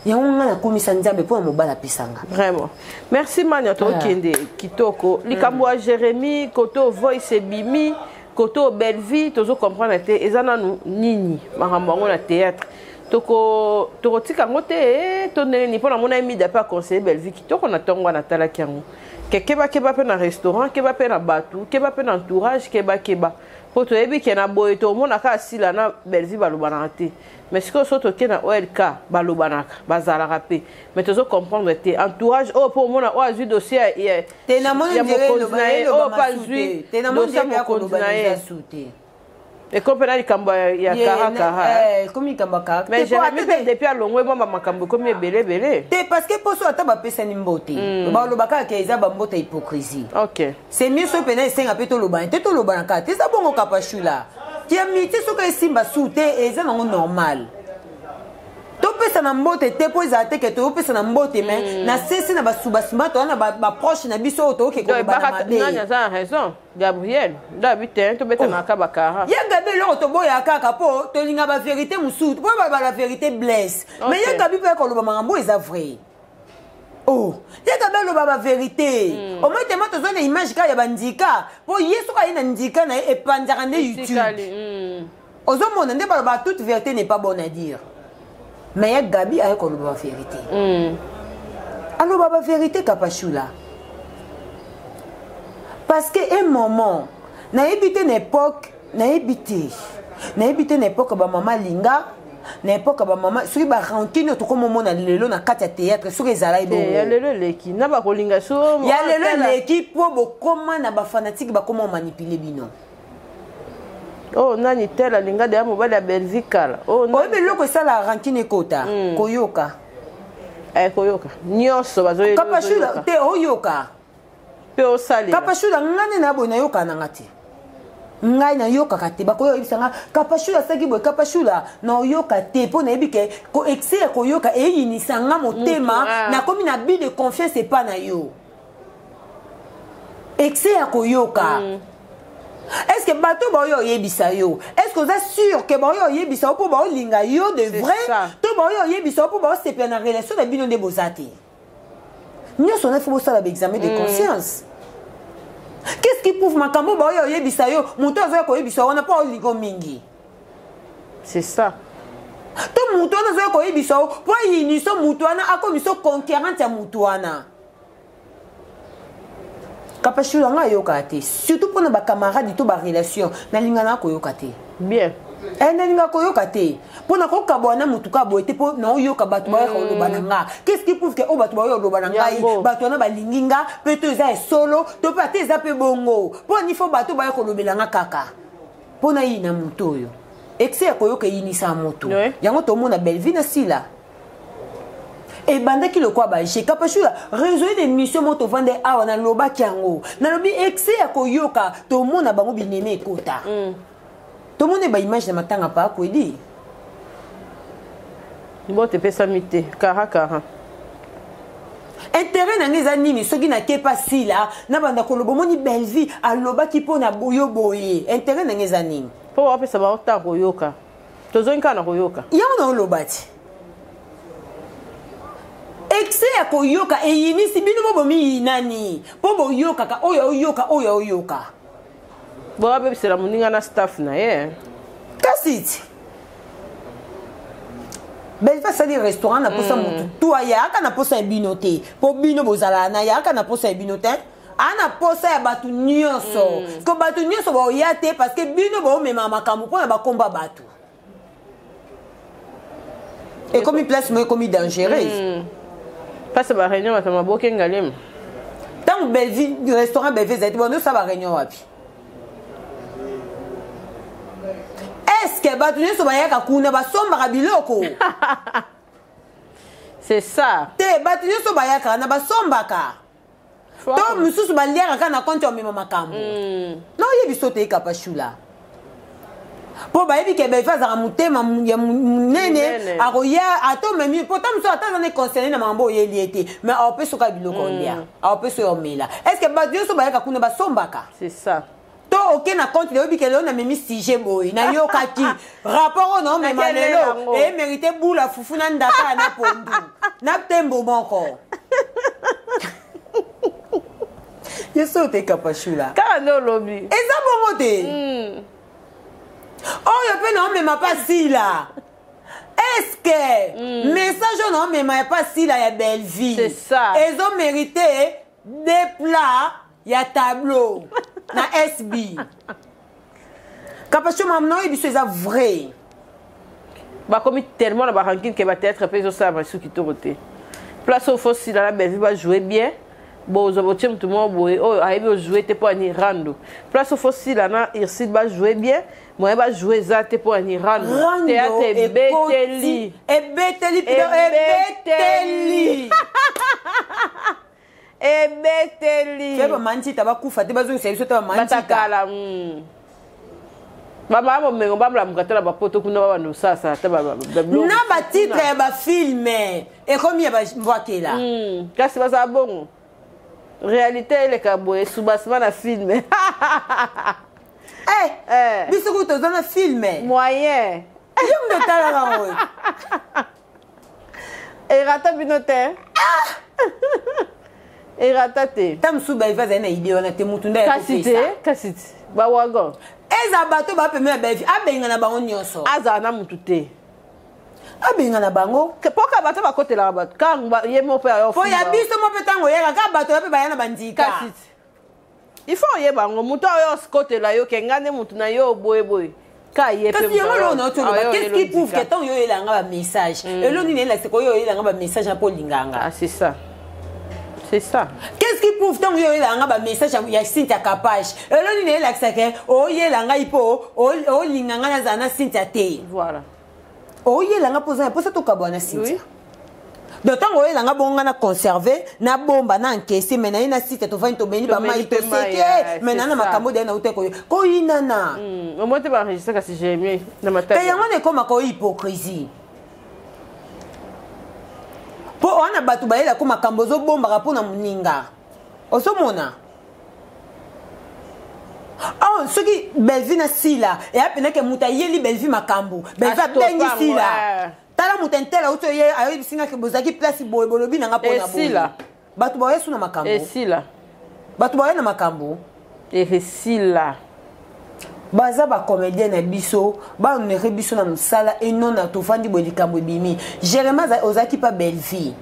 [SPEAKER 2] yango ngai nakomisa Nzambe mpo na mobali apesanga.
[SPEAKER 14] Vraiment, merci Mania, tokende kitoko. Likambo ya Jérémie koto voice ebimi koto Bellevie, tozo comprendre te eza nanu nini makambo yango na théâtre. Tokotika yango te to ndenge nini? Mpo namona ye Mida mpe aconseille Bellevie kitoko na ntongo wana atalaki yango ke kebakeba mpe na restaurant, keba mpe na bato, keba mpe na entourage, kebakeba mpo toyebi ke na boye tomonaka asila na Bellevie balobanaka te. Mais sikoyo so toke na OLK balobanaka, bazalaka mpe, mais tozo comprendre te entourage oyo mpo omona oyo azwi dossier ya mokonzi na ye, oyo mpe azwi dossier ya mokonzi na ye, ekomi mpe na likambo ya karakara.
[SPEAKER 2] Ekomi likambo ya kara.
[SPEAKER 14] Mais Jérémi mpe depuis alongwe mwa bamakambo ekomi ebele ebele.
[SPEAKER 2] Te, parce que poso ata bapesani mbote, baloba kaka ke eza bambote ya hypocrisie. C'est mieux so mpena esenga mpe tolobana te, tolobana kaka te, eza bongo. Kapashula ki amitié soki esimba su te, eza nango normal topesa na mbote te, mpo ezala te ke toyopesa na mbote mais na sese na basubasima toza na baproche na biso oyo toyoke koloba na mabe.
[SPEAKER 14] Nani aza na raison? Gabriel ndabi te, tobetanaka bakara.
[SPEAKER 2] Ye Gabi eloko toboya kaka mpo tolinga bavérité mosusu, mpo baloba la vérité blesse. Mais ye Gabi mpe koloba makambo eza vrai. Oh, ye Gabi aloba bavérité omoi tema tozwa na image kaka ya bandika, mpo ye soki aye na ndika na ye epanzaka nde YouTube. Ozomona nde baloba toute vérité n'est pas bonne à dire, mais ye Gabi aye koloba bavérité, aloba bavérité Kapashula, parce que un moment nayebi te na époque, nayebi te, nayebi te na époque bamama linga, na époque bamama soki barancune oyo tokomomona lelo na kati ya théâtre soki ezalaki bongo.
[SPEAKER 14] Ya lelo eleki na bakolinga so.
[SPEAKER 2] Ya lelo eleki mpo bokóma na bafanatike, bakóma omanipule bino.
[SPEAKER 14] Oh, nani tel alinga deya mobali ya Bellevie kala.
[SPEAKER 2] Oh, oyebi eloko esalaka rancune ekota? Koyoka.
[SPEAKER 14] Koyoka nyonso.
[SPEAKER 2] Kapashula te, oyoka
[SPEAKER 14] mpe osalela.
[SPEAKER 2] Kapashula, nga nde na boye nayoka nanga te. Ngai nayokaka te. Bakoya oyebisa nga Kapashula asalaki boye, Kapashula naoyoka te, mpo nayebi ke ko excès ya koyoka eyinisa nga motema. Nakomi na but de confiance epa na yo. Excès ya koyoka, est ce que bato baoyo oyebisa yo, est ce que oza sûr ke baoyo oyebisa yo mpo baolinga yo de vrai, to baoyo oyebisa yo mpo baosepela na relation na bino nde boza te? Nyonso wana fo bosala baexamen de conscience. Qu'est-ce qui prouve makambo baoyo oyebisa yo, moto azoya koyebisa wana mpo aolingo mingi?
[SPEAKER 14] C'est ça.
[SPEAKER 2] To moto wana azoya koyebisa yo mpo ayiniso moto wana, akomiso conquérante ya moto wana. Kapashula, nga ayokaka te, surtout mpona bacamarade to barelation. Nalingana koyoka te.
[SPEAKER 14] Bien.
[SPEAKER 2] Eh, nalinga koyoka te mpo na kokabwana na motu ka boye te, mpo naoyoka bato bayoka koloba na nga. Qu'est-ce qui prouve ke oyo bato baoyo koloba na ngai, bato wana balingi nga mpe, to eza esolo, to mpe ate eza mpe bongo? Mpo ani fo bato baya kolobela nga kaka mpo nayina motu oyo? Excès ya koyoka eyinisa motu. Yango tomona Bellevue na Sila ebandaki lokwa baje. Kapashula, réseau d'émission mo tovanda awa, nalobaki yango, nalobi excès ya koyoka, tomona bango bineme ekota. Tomoni baimage na matanga pa akwedi.
[SPEAKER 14] Mbote epesami te kara kara.
[SPEAKER 2] Intérêt na ngai eza nini soki nakepa Sila, nabanda koloba omoni Bellevue alobaki mpo na yo boye? Intérêt na ngai eza nini?
[SPEAKER 14] Mpo bapesa bango ntango koyoka, tozongi kaka na koyoka.
[SPEAKER 2] Yango na oloba ti excès ya koyoka eyinisi bino, mo bomiyinani mpo boyokaka oyo oyoka, oyo oyoka.
[SPEAKER 14] Boabebisela moninga na staff na ye.
[SPEAKER 2] Kasi ti Belva asali restaurant na posa motu tu ayaka na posa ya bino te, mpo bino bozalaka na yaka na posa ya bino te, aa na posa ya bato nyonso. Ko bato nyonso baoya te, parce que bino baomema makambo mpona bakomba bato. Ekomi place moko ekomi dangereuse.
[SPEAKER 14] Place baréunion, bato maboke ngalema.
[SPEAKER 2] Ntango Bellevue, restaurant Bellevue ezali te, bando osala baréunion wapi? Est-ce bato nyonso bayaka kuna basombaka biloko?
[SPEAKER 14] C'est ça.
[SPEAKER 2] Te, bato nyonso bayaka na basombaka to mosusu baliaka kaka na compte ya omema makambo. Na oyebi so te, Kapashula, mpo bayebi ke Belvi azalaka motema ya monene, akoya ata omemi mpo ta mosusu ata aza ne concerné na makambo oyeli ye te, mais aopesi oka biloko olia, aopesi oyo omela. Est ce que bato nyonso bayaka kuna basombaka?
[SPEAKER 14] C'est ça.
[SPEAKER 2] To oke na compte, oyebi ke lelo namemi sujet boye, nayokaki rapport oyo naomema lelo emérite bula fufu na ndaka ya na pondu na tembo moko. Ye so te, Kapashula.
[SPEAKER 14] Kaka nde olobi.
[SPEAKER 2] Eza bongo te. Oyo mpe naomema mpa Sila, est-ce message oyo naomema ya mpa Sila ya Bellevue ezomérite deux plats ya tableau na SB? Kapasho, mamu na oyo biso eza vrai.
[SPEAKER 14] Bakomi tellement na barancune ke bathéâtre mpe ezosala masu kitoko te. Place oyo fo Sila na Bellevue bajoue bien, bozwa botie motu moko boye oyo ayebi ojoue te mpo ani rando. Place oyo fo Sila na Ursule bajoue bien, moyen bajoue eza te mpo ani rando. Théâtre ebeteli.
[SPEAKER 2] Ebeteli, ebeteli.
[SPEAKER 14] Ebeteli.
[SPEAKER 2] Fe bamantita bakufa te, bazongisa biso te bamantita.
[SPEAKER 14] Batakala bamama bomengo bamlamuka te na bapoto kuna, babanda osalasala te.
[SPEAKER 2] Na batitre ya bafilme ekomi ya bambwakela.
[SPEAKER 14] Kasi bazala bongo, réalité eleka boye subasima na filme.
[SPEAKER 2] Biso kutu toza na filme.
[SPEAKER 14] Moyen.
[SPEAKER 2] Yo moto otalaka oyo.
[SPEAKER 14] Erata bino te, erata te.
[SPEAKER 2] Ta mosusu Baive azali na idée wana te, mutu nde.
[SPEAKER 14] Kasi te, kasi te, bawagon.
[SPEAKER 2] Eza bato bapeme ya Baive, abenga na bango nyonso.
[SPEAKER 14] Azala na mutu te.
[SPEAKER 2] Abenga na bango.
[SPEAKER 14] Mpoka bato bakotelaka bato kaka ye mo mpe.
[SPEAKER 2] Po ya biso mo mpe, ntango oyaka kaka bato ya mpe baya na bandika.
[SPEAKER 14] Kasi il faut oyeba yango, moto oyo osikotela yo ke nga nde motu na yo boyeboye ka ye.
[SPEAKER 2] Kasi yango loo na otoloba, qu'est-ce qui prouve ke ntango yo oyelanga bamessage, elo nini elakisaka oyo oyelanga bamessage na mpo olinganga?
[SPEAKER 14] Ah, c'est ça, c'est ça.
[SPEAKER 2] Qu'est-ce qui prouve ntango yo oyelanga bamessage ya Cynthia Capage, elo nini elakisaka oyela ngai mpo olinga ngai nazala na Cynthia te?
[SPEAKER 14] Voilà.
[SPEAKER 2] Oyelanga mpo oza na mposa tokabwana na Cynthia. Donc ntango oyelanga bongo, nga na conserve, nabomba, na encaisse. Mais naye na site, tovandi, tomeli bamai, toseke. Mais naa na makambo deya nauta koyinana.
[SPEAKER 14] Omoi te baenregistre, kasi Jérémie na
[SPEAKER 2] te. Yango na ekomaka oyo hypocrisie, mpo wana bato bayelako makambo, ozobombaka mpo na moninga. Ozomona awa, soki Bellevie na Sila eya penake, moto ayeli Bellevie makambo, Bellevie abengi Sila: "Tala, moto intele auti oye, ayebisi nga bozalaki place boye, bolobi nanga mpona boye." Bato baoya su na makambo.
[SPEAKER 14] Esila.
[SPEAKER 2] Bato baoya na makambo.
[SPEAKER 14] Esila.
[SPEAKER 2] Baza bacomédien na biso, bahonore biso na mosala. Enona tovandi boye, likambo ebimi. Jérémi, ozalaki pa Bellevie,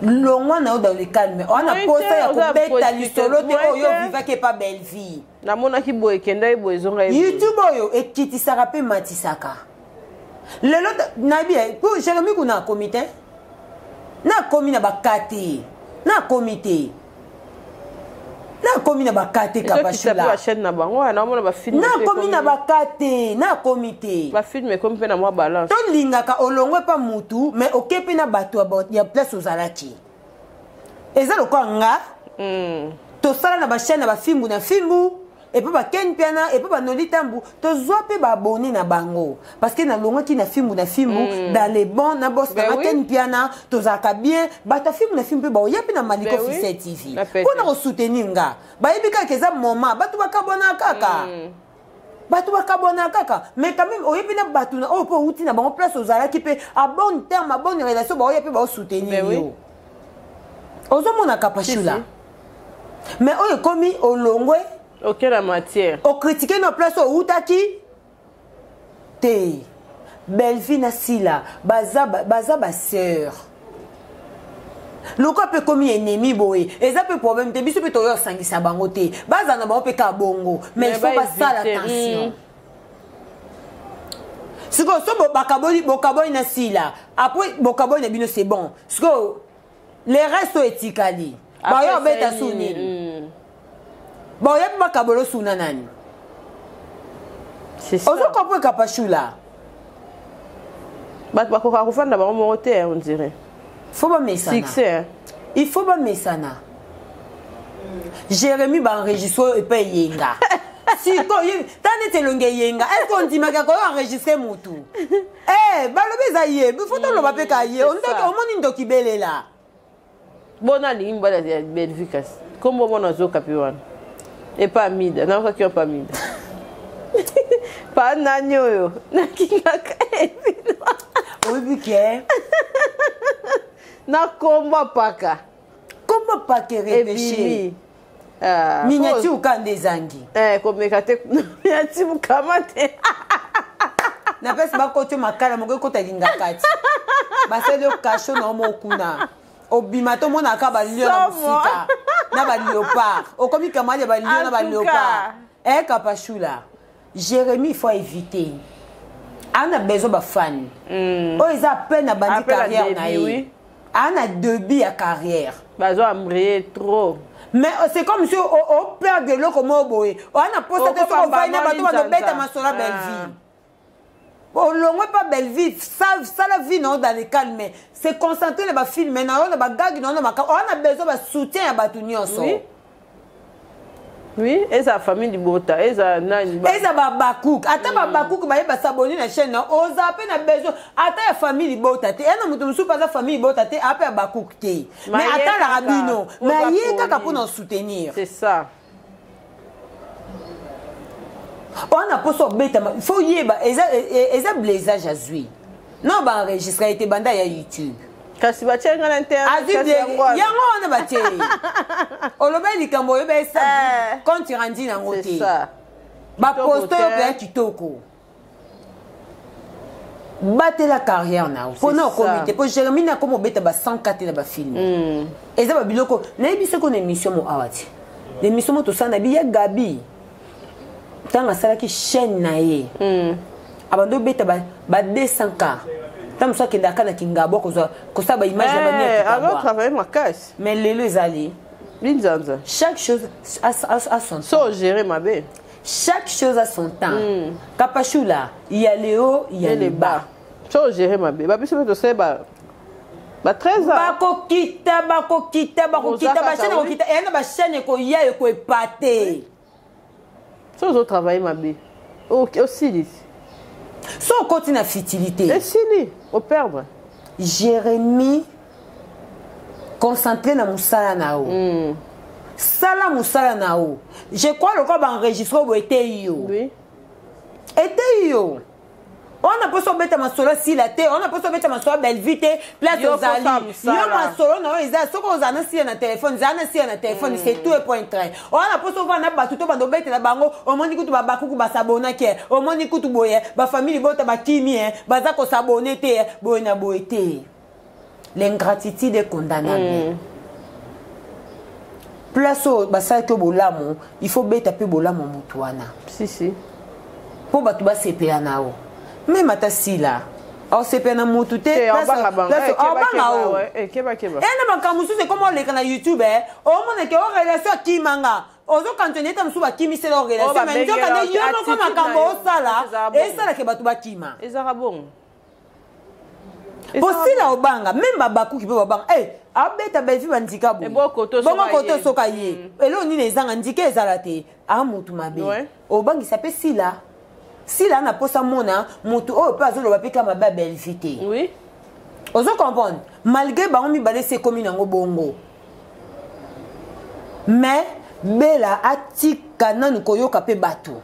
[SPEAKER 2] longwa na yo dans le calme. Wana posa ya kobeta lisolo te oyo ovivaki epa Bellevie.
[SPEAKER 14] Namonaki boye, ekendaki boye, ezonga.
[SPEAKER 2] YouTube oyo ekitisaka mpe matisaka. Lelo nayebi po Jérémi kuna akomi te, nakomi na baka te, nakomi te, nakomi na baka te.
[SPEAKER 14] Kapashula,
[SPEAKER 2] nakomi na baka te, nakomi te.
[SPEAKER 14] Bafilm ekomi mpe na mwa balance.
[SPEAKER 2] Tolingaka olongwe mpa mutu, mais oke mpe na bato ya place ozalaki. Eza lokola nga, tosala na bachaîne na bafimbu na fimbu, epo bakeni mpiana, epo banoli ntambu, tozwa mpe baabone na bango, parce que nalongwaki na fimbu na fimbu dans les bons na bos na bakeni mpiana, tozalaka bien. Bato ya fimbu na fimbu mpe baoya mpe na Maliko Officiel TV mpona kosoutenir nga. Bayebi kaka eza moment bato bakabwana kaka, bato bakabwana kaka. Mais quand même oyebi na bato na oyo mpe outi na bango place ozalaki mpe a bon terme, a bonne relation, baoya mpe baosoutenir yo. Ozomona Kapashula, mais oyo ekomi olongwe,
[SPEAKER 14] oke na matière.
[SPEAKER 2] Okritike na place oyo outaki te. Bellevie na Sila baza, baza basœur. Lokola mpe ekomi ennemi boye, eza mpe problème te. Biso mpe toyo osangisa bango te, bazala na bango mpe kaka bongo, mais il faut basala attention. Sikoyo so bakaboli, bokaboli na Sila, après bokaboli na bino, c'est bon. Sikoyo le reste oyo etikali, bayo obeta su nini? Baoyebi bakabolo suna nani? Ozo comprendre, Kapashula?
[SPEAKER 14] Bato bakokaka kofanda bango moko te, on dirait.
[SPEAKER 2] Faut bamesana.
[SPEAKER 14] Succès.
[SPEAKER 2] Il faut bamesana. Jérémi, baenregistre oyo epai eyenga sikoyo, ta neti elongi eyenga. Est-ce ondimaka koyo enregistre mutu? Eh, balobi eza ye, faut toloba mpe ka ye. Omoni ndoki belela.
[SPEAKER 14] Bona alingi mobali ya Bellevue, kasi kombo mona azoka mpe wana epa Amida. Nayokaki yo epa Amida pa nani oyo nakingaka.
[SPEAKER 2] Oyebi ke
[SPEAKER 14] na kombo apaka.
[SPEAKER 2] Kombo apaka erepeshe miniature ka nde ezangi.
[SPEAKER 14] Komeka te, miniature mokama te.
[SPEAKER 2] Napesi bakoti makala moko ekota lingaka ti basali yo kasho na yo moko kuna, obima tomonaka balion na mosika na baléopard. Okomi camarade ya balion na baléopard. Eh, Kapashula, Jérémie, il faut éviter. Ana besoin bafan oyo eza peine abandi carrière na ye, ana début ya carrière.
[SPEAKER 14] Bazo embrayer trop.
[SPEAKER 2] Mais c'est comme si operdre eloko moko boye. Oana posa te soki ovai na bato bazobeta masolo ya Bellevie. Olongwe pa Bellevie, sala vie na yo dans le calme, se concentrer na bafilm na yo, na bagagi na yo, na makambo. Oana besoin basoutien ya bato nyonso.
[SPEAKER 14] Oui, eza famille libota, eza nani?
[SPEAKER 2] Eza babakuku, ata babakuku baye basaboni na chaîne na oza mpe na besoin ata ya famille libota te. Yana moto mosusu mpe aza famille libota te, ape ya bakuku te, mais atalaka bino, mais aye kaka mpona soutenir.
[SPEAKER 14] C'est ça.
[SPEAKER 2] Wana mposo obetama, faut yeba eza blessage azwi non baenregistre ete banda ya YouTube.
[SPEAKER 14] Kasi batie nga na internet.
[SPEAKER 2] Yango wana batie ye, oloba likambo, oyeba esa compte rendu nango te. Baposte oyo mpe ya kitoko, batela carrière na yo mpona okomi te. Mpo Jérémi na akomi obeta ba 104 te na bafilm. Eza babiloko nayebi soko na émission mo awa ti, na émission mo tosala na bi ya Gabi, ntango asalaki chaîne na ye, abandi obeta ba 200 k. Ntango mosu akendaka na Kingabwa kozwa kosala baimage na bani
[SPEAKER 14] ya travaille makasi.
[SPEAKER 2] Mais lelo ezali
[SPEAKER 14] linzanza.
[SPEAKER 2] Chaque chose a son
[SPEAKER 14] temps. So gérer mabe.
[SPEAKER 2] Chaque chose a son temps. Kapashula, il y a le haut, il y a le bas.
[SPEAKER 14] So gérer mabe, babiso mpe tosala. Ba 13 ans.
[SPEAKER 2] Bakokita, bakokita, bakokita,
[SPEAKER 14] Oza
[SPEAKER 2] ba chaîne
[SPEAKER 14] kaka, oui.
[SPEAKER 2] ekokita, eya na ba chaîne ekoya ekoepate.
[SPEAKER 14] So ozo travailler mabe. Osili.
[SPEAKER 2] So okoti na futilité.
[SPEAKER 14] Esili, o perdre.
[SPEAKER 2] Jérémie concentré na mosala na yo. Sala mosala na yo. Je crois lokola ba enregistre boye eteyi yo.
[SPEAKER 14] Oui.
[SPEAKER 2] Eteyi yo. Wana mposa obeta masolo asila te, wana mposa obeta masolo ya Bellevue te, place
[SPEAKER 14] Yo
[SPEAKER 2] ozali.
[SPEAKER 14] mposa mosala.
[SPEAKER 2] Yo masolo na yo eza soki ozala na sila na telefone, zala na sila na telefone, c'est tout et point trait. Wana mposa ovanda na bato to banda obetela bango, omoni kutu babakuku basabonaki, omoni kutu boye, ba famille bota bakimi, baza kosabone te, boye na boye te. L'ingratitude est condamnable. Place oyo basalaki yo bolamu, il faut beta pe bolamu mutu wana.
[SPEAKER 14] Si, si.
[SPEAKER 2] Po bato basepela na yo. Même ata sila, osepela na mutu te,
[SPEAKER 14] Eh,
[SPEAKER 2] place
[SPEAKER 14] obanga bango.
[SPEAKER 2] place
[SPEAKER 14] Eh, keba,
[SPEAKER 2] obanga
[SPEAKER 14] keba,
[SPEAKER 2] o.
[SPEAKER 14] ouais. Eh, keba, keba.
[SPEAKER 2] Eh, na makambo mosusu ekoma oleka na YouTube, eh, omona ke o relation akimanga. Ozokanisa neti mosusu bakimisela o relation,
[SPEAKER 14] Oh,
[SPEAKER 2] mais
[SPEAKER 14] babengela
[SPEAKER 2] nzoka nde yo moko
[SPEAKER 14] attitude
[SPEAKER 2] makambo
[SPEAKER 14] na yo.
[SPEAKER 2] osala,
[SPEAKER 14] Ezala bongo.
[SPEAKER 2] esalaka bato bakima.
[SPEAKER 14] Ezala bongo.
[SPEAKER 2] Po sila obanga, même babakuki mpe babanga. Eh, abeta Bellevue bandika boye.
[SPEAKER 14] Bongo koto soka
[SPEAKER 2] Bongo koto
[SPEAKER 14] ye.
[SPEAKER 2] soka ye. Eloko nini ezanga ndika ezala te. A mutu mabe.
[SPEAKER 14] Ouais.
[SPEAKER 2] Obangisa pe sila. Sila na posa mona mutu oyo pe azoloba pe kama ba Bellevue te.
[SPEAKER 14] Oui.
[SPEAKER 2] Ozo comprendre? Malgré bango mibale se komi nango bongo. Mais Bella atika nanu koyoka pe bato.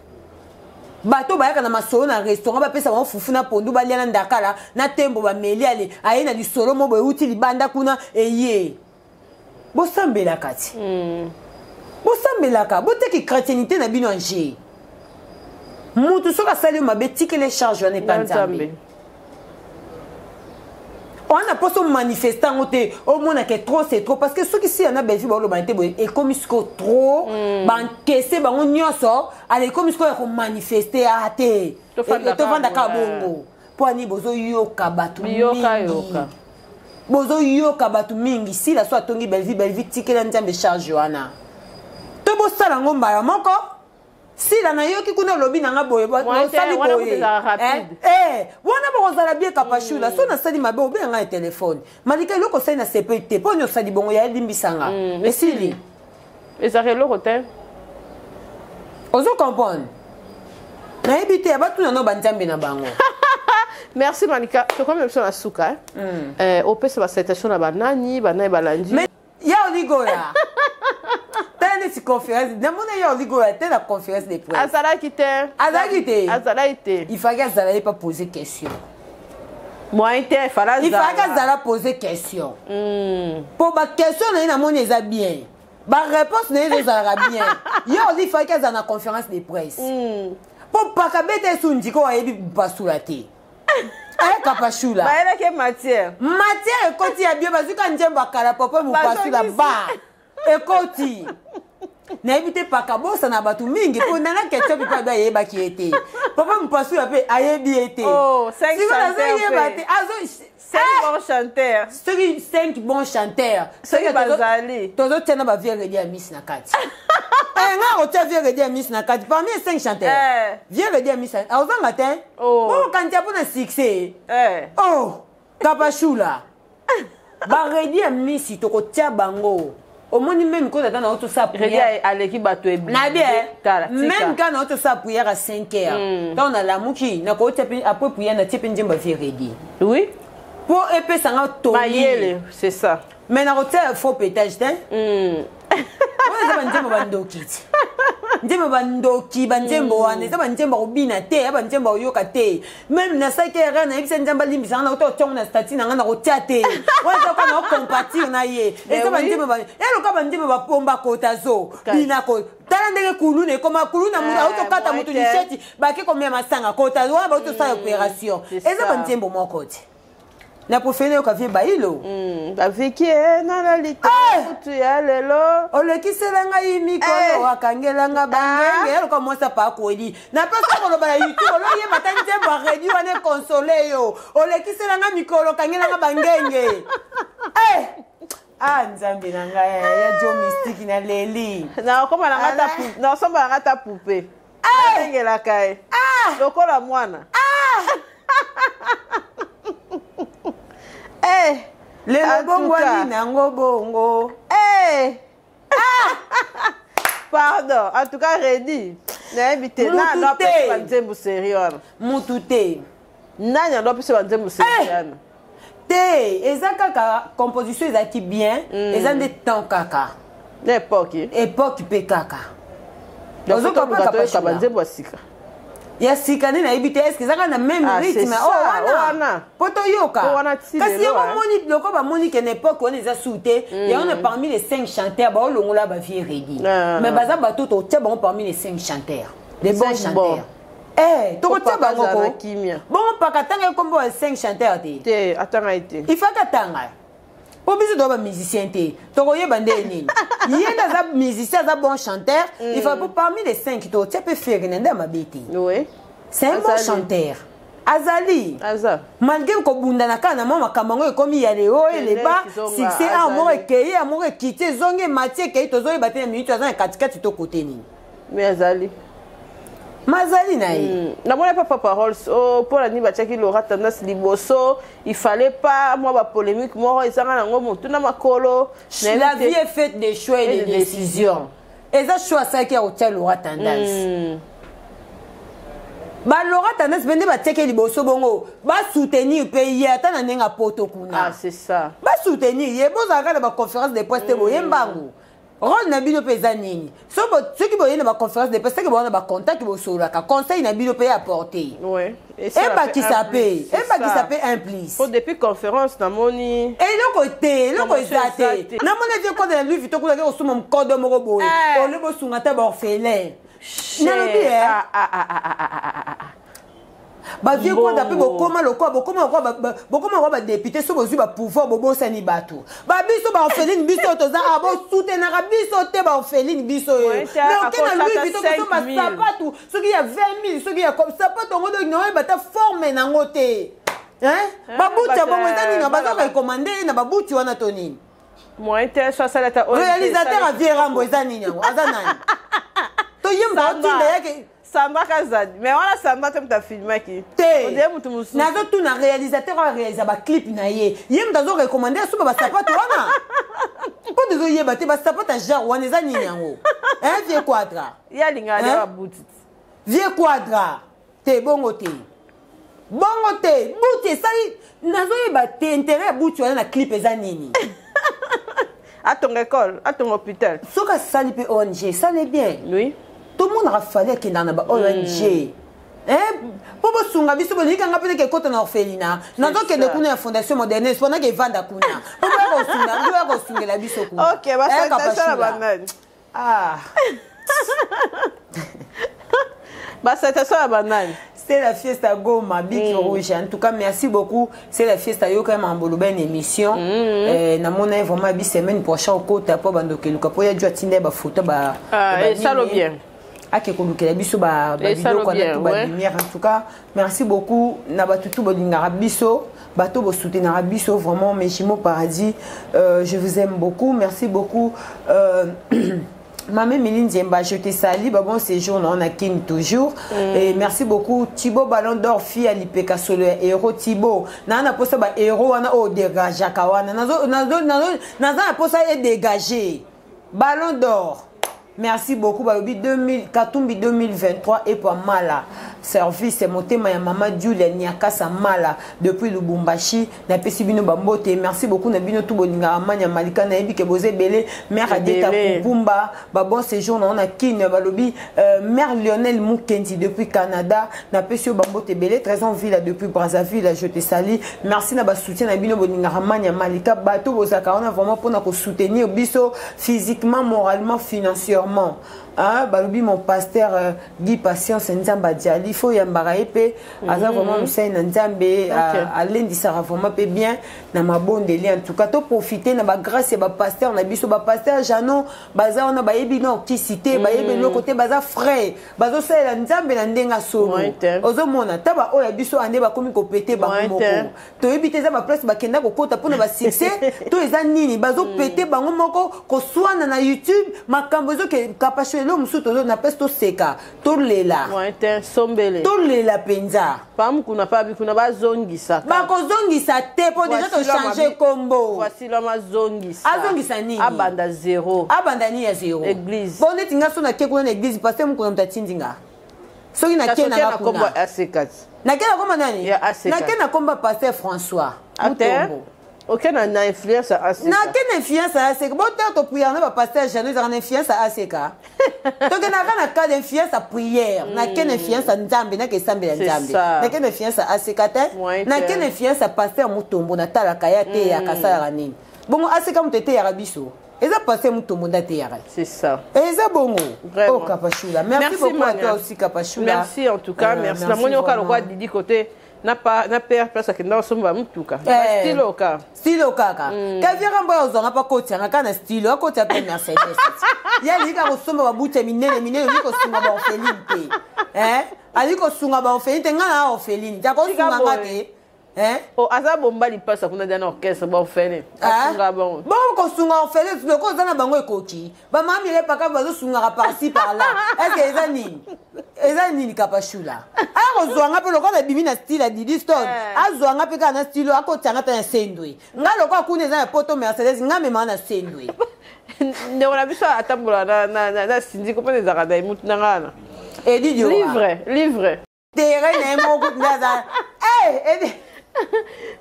[SPEAKER 2] Bato bayaka na masolo na restaurant bapesa bango fufu na pondu balia na ndakala na tembo bameli ale aye na lisolo mo boye euti libanda kuna eye. Bosambelaka ti. Bosambelaka, boteki chrétienté na bino en jeu. Mutu soki asali yo mabe, tikele charge wana epa
[SPEAKER 14] Na
[SPEAKER 2] Nzambe.
[SPEAKER 14] Nzambe.
[SPEAKER 2] Wana poso manifester yango te, omona ke trop c'est trop, parce que soki si yana Bellevue baoloba te boye, ekomi sikoyo trop, bankese bango nyonso, ale ekomi sikoyo ya komanifester, ah, te.
[SPEAKER 14] Tofanda
[SPEAKER 2] Tofanda
[SPEAKER 14] kaka
[SPEAKER 2] kaka bongo. Po ani bozoyoka bato
[SPEAKER 14] Biyoka
[SPEAKER 2] mingi.
[SPEAKER 14] yoka.
[SPEAKER 2] Bozoyoka bato mingi. Sila so atongi Bellevue, Bellevue tikela Nzambe charge wana. To bosala yango mbala moko. Sila nayoki kuna olobi nanga boye,
[SPEAKER 14] Mwa te,
[SPEAKER 2] osali
[SPEAKER 14] wana
[SPEAKER 2] boye.
[SPEAKER 14] kutu ezala rapide.
[SPEAKER 2] Eh, eh, wana bokozala bien kapashula. So nasali mabe, obenga ngai telefone. Malika eloko osali na sepe te, mpo nini osali bongo, ya elimbisanga. Esili.
[SPEAKER 14] Ezalaka eloko te.
[SPEAKER 2] Ozo comprendre? Nayebi te, batuna no banzambe na bango.
[SPEAKER 14] Merci Malika. Tokomi biso na suka, eh? Eh, opesa ba citation na banani, banani balandi.
[SPEAKER 2] Mais ya oligola. Tala neti conférence. Namona ya oligola te na conférence de presse.
[SPEAKER 14] Azalaki te.
[SPEAKER 2] Azalaki te.
[SPEAKER 14] Azalaki te.
[SPEAKER 2] Il fallait azala ye pas poser question.
[SPEAKER 14] Moyen te, il fallait
[SPEAKER 2] Il fallait
[SPEAKER 14] azala.
[SPEAKER 2] azala poser question. Po ba question na ye namoni eza bien. Ba réponse na ye ezalaka bien. Ye oli, il fallait azala na conférence de presse. Po paka bete su ndiko ayebi pasula te. Aye kapashula.
[SPEAKER 14] Bayelaki matière.
[SPEAKER 2] Matière ekoti ya bio, bazuka nzembo akala popo mopasula ba. Ekoti. Nayebi te paka bosa na bato mingi po nana ketchup mpe ado ayebaki ye te. Papa mopasula mpe ayebi ye te.
[SPEAKER 14] Oh, cinq
[SPEAKER 2] Sikoyo
[SPEAKER 14] chanteurs
[SPEAKER 2] nazoyeba
[SPEAKER 14] mpe.
[SPEAKER 2] te, azo
[SPEAKER 14] 5
[SPEAKER 2] Eh!
[SPEAKER 14] bons chanteurs.
[SPEAKER 2] Soki 5 bons chanteurs.
[SPEAKER 14] Soki
[SPEAKER 2] Soki
[SPEAKER 14] bazali.
[SPEAKER 2] tozotia na ba vieux Redi ya Miss na kati. Eh, nga kotia vieux Redi ya Miss na kati parmi les 5 chanteurs.
[SPEAKER 14] Eh.
[SPEAKER 2] Vieux Redi ya Miss, azanga te.
[SPEAKER 14] Oh.
[SPEAKER 2] Bongo kantia mpona succès.
[SPEAKER 14] Eh.
[SPEAKER 2] Oh, kapashula. Ba Redi ya Miss tokotia bango. Omoni même quand tata na otosala
[SPEAKER 14] Redi
[SPEAKER 2] prière.
[SPEAKER 14] aleki bato ebele.
[SPEAKER 2] Na bien.
[SPEAKER 14] Tala, tika.
[SPEAKER 2] Même quand na otosala prière à 5 heures. Tant na lamuki, na kotia pe après prière na tie pe nzembo vieux Redi.
[SPEAKER 14] Oui.
[SPEAKER 2] Po epesanga toli.
[SPEAKER 14] Mayele, c'est ça.
[SPEAKER 2] Mais na kotia faux pétage te. Wana eza banzembo bandoki ti. Nzembo bandoki, banzembo wana eza banzembo kobina te, ya banzembo koyoka te. Même nasalaki erreur, nayebisa Nzambe alimbisa nga, na kota kotia na statut na nga, na kotia te. Wana eza kaka na kocompatir na ye.
[SPEAKER 14] Mais
[SPEAKER 2] Eza
[SPEAKER 14] oui.
[SPEAKER 2] banzembo ba-, ya lokola banzembo bapomba kota zo.
[SPEAKER 14] Kasi.
[SPEAKER 2] Bina ko-, tala ndenge kuluna ekoma, kuluna mutu,
[SPEAKER 14] Eh,
[SPEAKER 2] auti kokata
[SPEAKER 14] moi
[SPEAKER 2] mutu
[SPEAKER 14] te.
[SPEAKER 2] lisheti, bake komela masanga kota zo, wana bauti kosala opération.
[SPEAKER 14] C'est
[SPEAKER 2] Eza
[SPEAKER 14] ça.
[SPEAKER 2] banzembo moko te. Na préféré yoka vie bailo.
[SPEAKER 14] Baviki e nalali te mutu ya lelo.
[SPEAKER 2] Olekisela ngai mikolo, akangela nga bangenge, ya lokola mwasi apa akweli. Napesa koloba na YouTube, oloyeba ta nzembo ya Redi wana ekonsole yo. Olekisela nga mikolo, okangela nga bangenge. Eh! Ah, Nzambe na ngai, ya Jo Mystique na leli.
[SPEAKER 14] Nakokoma na nga ta nakosomba na nga ta poupée. Nalengelaka ye. Lokola mwana. Eh!
[SPEAKER 2] Lelo bongwani nango bongo.
[SPEAKER 14] Hey! Ah! Pardon, en tout cas Reddy. Nayebi te na ndo apesi banzembo série wana.
[SPEAKER 2] Mutu te.
[SPEAKER 14] Nani ando apesi banzembo série wana?
[SPEAKER 2] Te, eza kaka composition ezalaki bien, eza nde temps kaka.
[SPEAKER 14] Na époque.
[SPEAKER 2] Époque mpe kaka.
[SPEAKER 14] Ozokoka banzembo ya sika.
[SPEAKER 2] Ya sika nde nayebi te, est-ce ezaka na même rythme oyo wana po toyoka? Kasi yango moni loko bamoni ke na époque wana eza su te. Yango na parmi les 5 chanteurs baolongola bavieux Reddy, mais baza bato totia bango parmi les 5 chanteurs, les bons chanteurs. Eh, tokotia bango ko bongo mpaka atanga ekombo ya 5 chanteurs te.
[SPEAKER 14] Te, atanga ye te.
[SPEAKER 2] Ifaki atanga mpo biso toza bamusicien te, tokoyeba nde nini. Ye nde aza musicien, aza bon chanteur. Il faut po parmi les 5 totia mpe Ferre na nde ya mabe te. C'est un bon chanteur, azali malgré kobundana kaka na mwa makambo yango ekomi ya leo eleba succès a moko ekei, ya moko ekiti, ezongi, emati, ekei, tozoyeba te na minute aza na katikati to kote nini.
[SPEAKER 14] Mais azali.
[SPEAKER 2] Mazali na ye.
[SPEAKER 14] Namoni papa Paroles o mpona nini batiaki Laura Tendance liboso? Il fallait pas. Mwa bapolémique moko ezanga nango motu na makolo.
[SPEAKER 2] La vie est faite de choix et de décisions. Eza choix asalaki ya kotia Laura Tendance. Balora Tendance mpe nde batiaki liboso bongo, basoutenir mpe ye ata na ndenge apoto kuna.
[SPEAKER 14] Ah, c'est ça.
[SPEAKER 2] Basoutenir ye, bozalaka na baconférence de presse te, boye mbangu. Rôle na bino mpe eza nini? Soki boye na baconférence de presse, soki boza na bacontact, bosololaka, conseil na bino mpe apporte, ebakisa mpe, ebakisa mpe un plus.
[SPEAKER 14] Po depuis conférence namoni
[SPEAKER 2] eloko te, eloko eza te. Namoni ete kode na Louis Vuitton kuna ke kosuma mokodo moko boye ole bosunga ata baorphelin. Nalobi bavieux Kwanda mpe bokoma lokola, bokoma lokola, bokoma lokola badéputé. So bozwi bapouvoir, bobosani bato babiso, baorpheline. Biso toza a bosoutenaka biso te, baorpheline biso oyo. Mais oke na Louis Vuitton kosomba sapatu soki ya 20 000, soki ya sapatu yango, donc naoyeba ta forme nango te. Babuti ya bongo eza nini? Baza recommander na babuti wana to nini?
[SPEAKER 14] Moyen te, so asala ata
[SPEAKER 2] réalisateur avie Rambo eza nini yango? Aza nani to ye moto aotinda yake?
[SPEAKER 14] Sandra Kazadi, mais wana Sandra te moto afilmaki.
[SPEAKER 2] Te, moto mosusu. Nazotuna réalisateur oyo aréalisa baclip na ye, ye moto azorecommander asomba basapato wana, mpo tozoyeba te basapato ya genre wana eza nini yango. Vieux Quadra.
[SPEAKER 14] Ye alingaka babuti.
[SPEAKER 2] Vieux Quadra te, bongo te, bongo te. Buti esali, nazoyeba te intérêt ya buti wana na clip eza nini.
[SPEAKER 14] Atonga école, atonga hôpital.
[SPEAKER 2] Soki asali mpe ONG, esali bien. Tomonaka Fally akendaka na ba ONG mpo bosunga biso. Bolikanga mpe neke ekota na orphelinat, nazokende kuna ya Fondation Moderne mpo nake evanda kuna mpo boya kosungela biso kuna.
[SPEAKER 14] Ok, basalutation na banani?
[SPEAKER 2] Ah.
[SPEAKER 14] Basalutation ya banani?
[SPEAKER 2] C'est la fiesta Goma, Bic Rouge. En tout cas, merci beaucoup. C'est la fiesta Yoka Mamboloba une émission. Namona vraiment bi semaine prochaine au kota po bandoke luka po ya djwa tinda ba photo ba.
[SPEAKER 14] Ah, et ça le bien.
[SPEAKER 2] Ake kolukela biso ba biloko wana to ba lumière. En tout cas, merci beaucoup na batutu bolingaka biso, bato bosoutenaka biso vraiment, mes jumeaux paradis. Je vous aime beaucoup. Merci beaucoup. Mamé Méline Diemba, je te salue. Bah, bon séjour, on a King toujours. Et merci beaucoup. Thibaut Ballon d'Or, fille à l'IPK Solo, héros Thibaut. Nana posa ba héros, wana oh dégage kawana. Nazo nazo nazo nazo posa est dégagé. Ballon d'Or. Merci beaucoup. Balobi 2000 Katumbi 2023 et pour Mala. Service motema ya mama Julia Nyakasa Mala depuis Lubumbashi. Napesi bino bambote. Merci beaucoup na bino tout bolinga manya malika na yebi ke boze belé. Mère Adeta Kupumba, ba bon séjour na on kin balobi mère Lionel Mukendi depuis Canada. Napesi yo bambote belé. Trésor Villa depuis Brazzaville, je te salue. Merci na ba soutien na bino bolinga manya malika bato bozaka on a vraiment pour na ko soutenir biso physiquement, moralement, financièrement. Ah, balobi mon pasteur Guy Patience Nzamba Diali, faut yambaka ye mpe aza vraiment mosali na Nzambe, alendisaka vraiment mpe bien na mabondeli. En tout cas, toprofite na bagrâce ya bapasteur na biso, bapasteur Jano baza wana, bayebi na okisi te, bayebi eloko te, baza frais, bazosalela Nzambe na ndenge asolo. Ozomona ta baoyo ya biso ande bakomi kopete bango moko, toyebi te eza baplace bakenda kokota mpona basuccès to eza nini. Bazopete bango moko koswana na YouTube, makambo ezoke kapasho. Elo mosusu tozo na place toseka, tolela.
[SPEAKER 14] Mosombele.
[SPEAKER 2] Tolela mpenza.
[SPEAKER 14] Pamukuna pa bikuna bazongisa.
[SPEAKER 2] Bakozongisa te mpo deja tochange kombo.
[SPEAKER 14] Voici l'homme azongisa.
[SPEAKER 2] Azongisa nini?
[SPEAKER 14] Abanda zero.
[SPEAKER 2] Abanda nini ya zero?
[SPEAKER 14] Église.
[SPEAKER 2] Bon neti nga so nake kuna na église pasteur Mukuna moto atindi nga. Soki nake na nga kuna. Nake na kombo nani? Nake na kombo pasteur François. Mutombo.
[SPEAKER 14] Oke na, na influence ya ACK.
[SPEAKER 2] Nake na influence ya ACK. Botala topriere na bapasteur Jeannot ezalaka na influence ya ACK. Tokendaka na cas d'influence ya prière. Nake na influence ya Nzambe, nake esambela Nzambe. Nake na influence ya ACK te. Nake na influence ya pasteur Mutombo natalaka ye ateyaka asalaka nini. Bongo ACK moto eteyaka biso. Eza pasteur Mutombo nde ateyaka.
[SPEAKER 14] C'est ça.
[SPEAKER 2] Eza bongo. Oh Kapashula. Merci, merci beaucoup à toi aussi Kapashula.
[SPEAKER 14] Merci en tout cas. Merci. Namoni oka lokwa Didi côté na pa na père place akenda kosomba motuka eh, stilo kaka
[SPEAKER 2] stilo kaka mm. kaviaka mboya ozwanga mpo akotianga kaka na stilo akotia mpe mercedes ye alingi kaka kosomba babuti ya minene minene olingi kosunga baorpheline te eh? alingi kosunga baorpheline te ngai na orpheline te akosunga nga te
[SPEAKER 14] Eh? Oh, aza bomba lipasa kuna dia na orchestre baorphelin asunga bango
[SPEAKER 2] bongo kosunga orphelin loko oza na bango ekoki bamama mire paka bazosungaka parci par là estce eza nini eza nini kapashula aya kozwa nga mpe lokola nabimi na style ya didi stone eh. azwa nga mpe kaka na style akotya nga ta na sendwe nga lokola kuna eza na poto mercedes nga memaka na sendwe
[SPEAKER 14] ndeko na biso atambola na sindiko mpona ezalaka na emutu na nga wana
[SPEAKER 2] livre
[SPEAKER 14] livre
[SPEAKER 2] terrain na ye moko nde aza eh,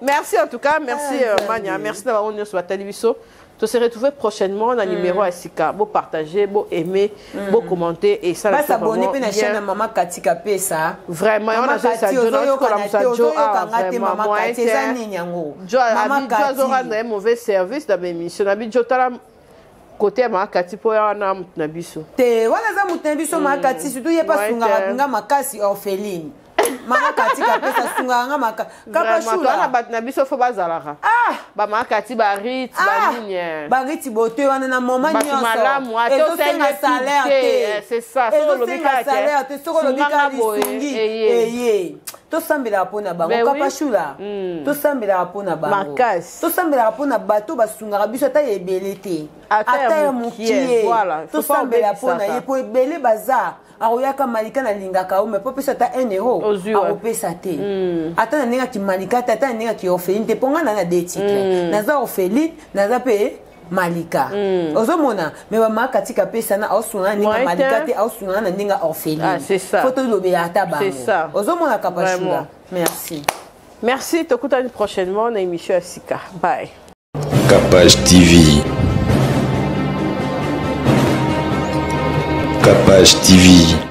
[SPEAKER 14] merci en tout cas merci ah, euh, mania merci na bango nyonso batali biso. To se retrouver prochainement na numéro ya sika. Bo partager, bo aimer, bo commenter et ça
[SPEAKER 2] ba s'abonner pe na chaîne ya mama Kati Kapesa.
[SPEAKER 14] Vraiment, on a ça Jo na kola musa Jo ah
[SPEAKER 2] vraiment mama Kati eza nini yango?
[SPEAKER 14] Jo
[SPEAKER 2] mama
[SPEAKER 14] Kati Jo rendre un mauvais service dans l'émission. Na bi Jo tala côté ya mama Kati po ya wana mutu na biso.
[SPEAKER 2] Te wana za mutu na biso mama Kati surtout ye pa sungaka nga makasi orpheline. Mama Kati Kapesa sungaka nga maka
[SPEAKER 14] Kapashula na bato na biso fo bazalaka.
[SPEAKER 2] Ah
[SPEAKER 14] ba mama Kati ba rit ba nini.
[SPEAKER 2] Eh. Ba rit beauté wana na moment nyonso.
[SPEAKER 14] Malamu ate
[SPEAKER 2] osenga salaire te.
[SPEAKER 14] Eh, c'est ça.
[SPEAKER 2] Ezosenga salaire te soko lobi ka lisungi. Eye. Tosambelaka mpo na bango Kapashula. Tosambelaka mpo na bango. Tosambelaka mpo na bato basungaka biso ata ebele te.
[SPEAKER 14] Ata ya mokie.
[SPEAKER 2] Tosambela mpo na ye mpo ebele baza. Akoyaka malika nalingaka yo mais po apesa ata 1 euro akopesa te mm. Ata na ndenge ya kimalika te, ata na ndenge ya kiorpheline te, mpo ngai na na deux titre mm. Naza orpheline, naza mpe malika mm. Ozomona me bamaka katika apesa na aosunga na ndenge ya malika te, aosunga na ndenge ya orpheline
[SPEAKER 14] ah,
[SPEAKER 2] fo tolobela ata bango. Ozomona Kapashula, merci.
[SPEAKER 14] Merci, tokutani prochainement na émission ya sika. Bye.
[SPEAKER 1] Capage TV. Capage TV.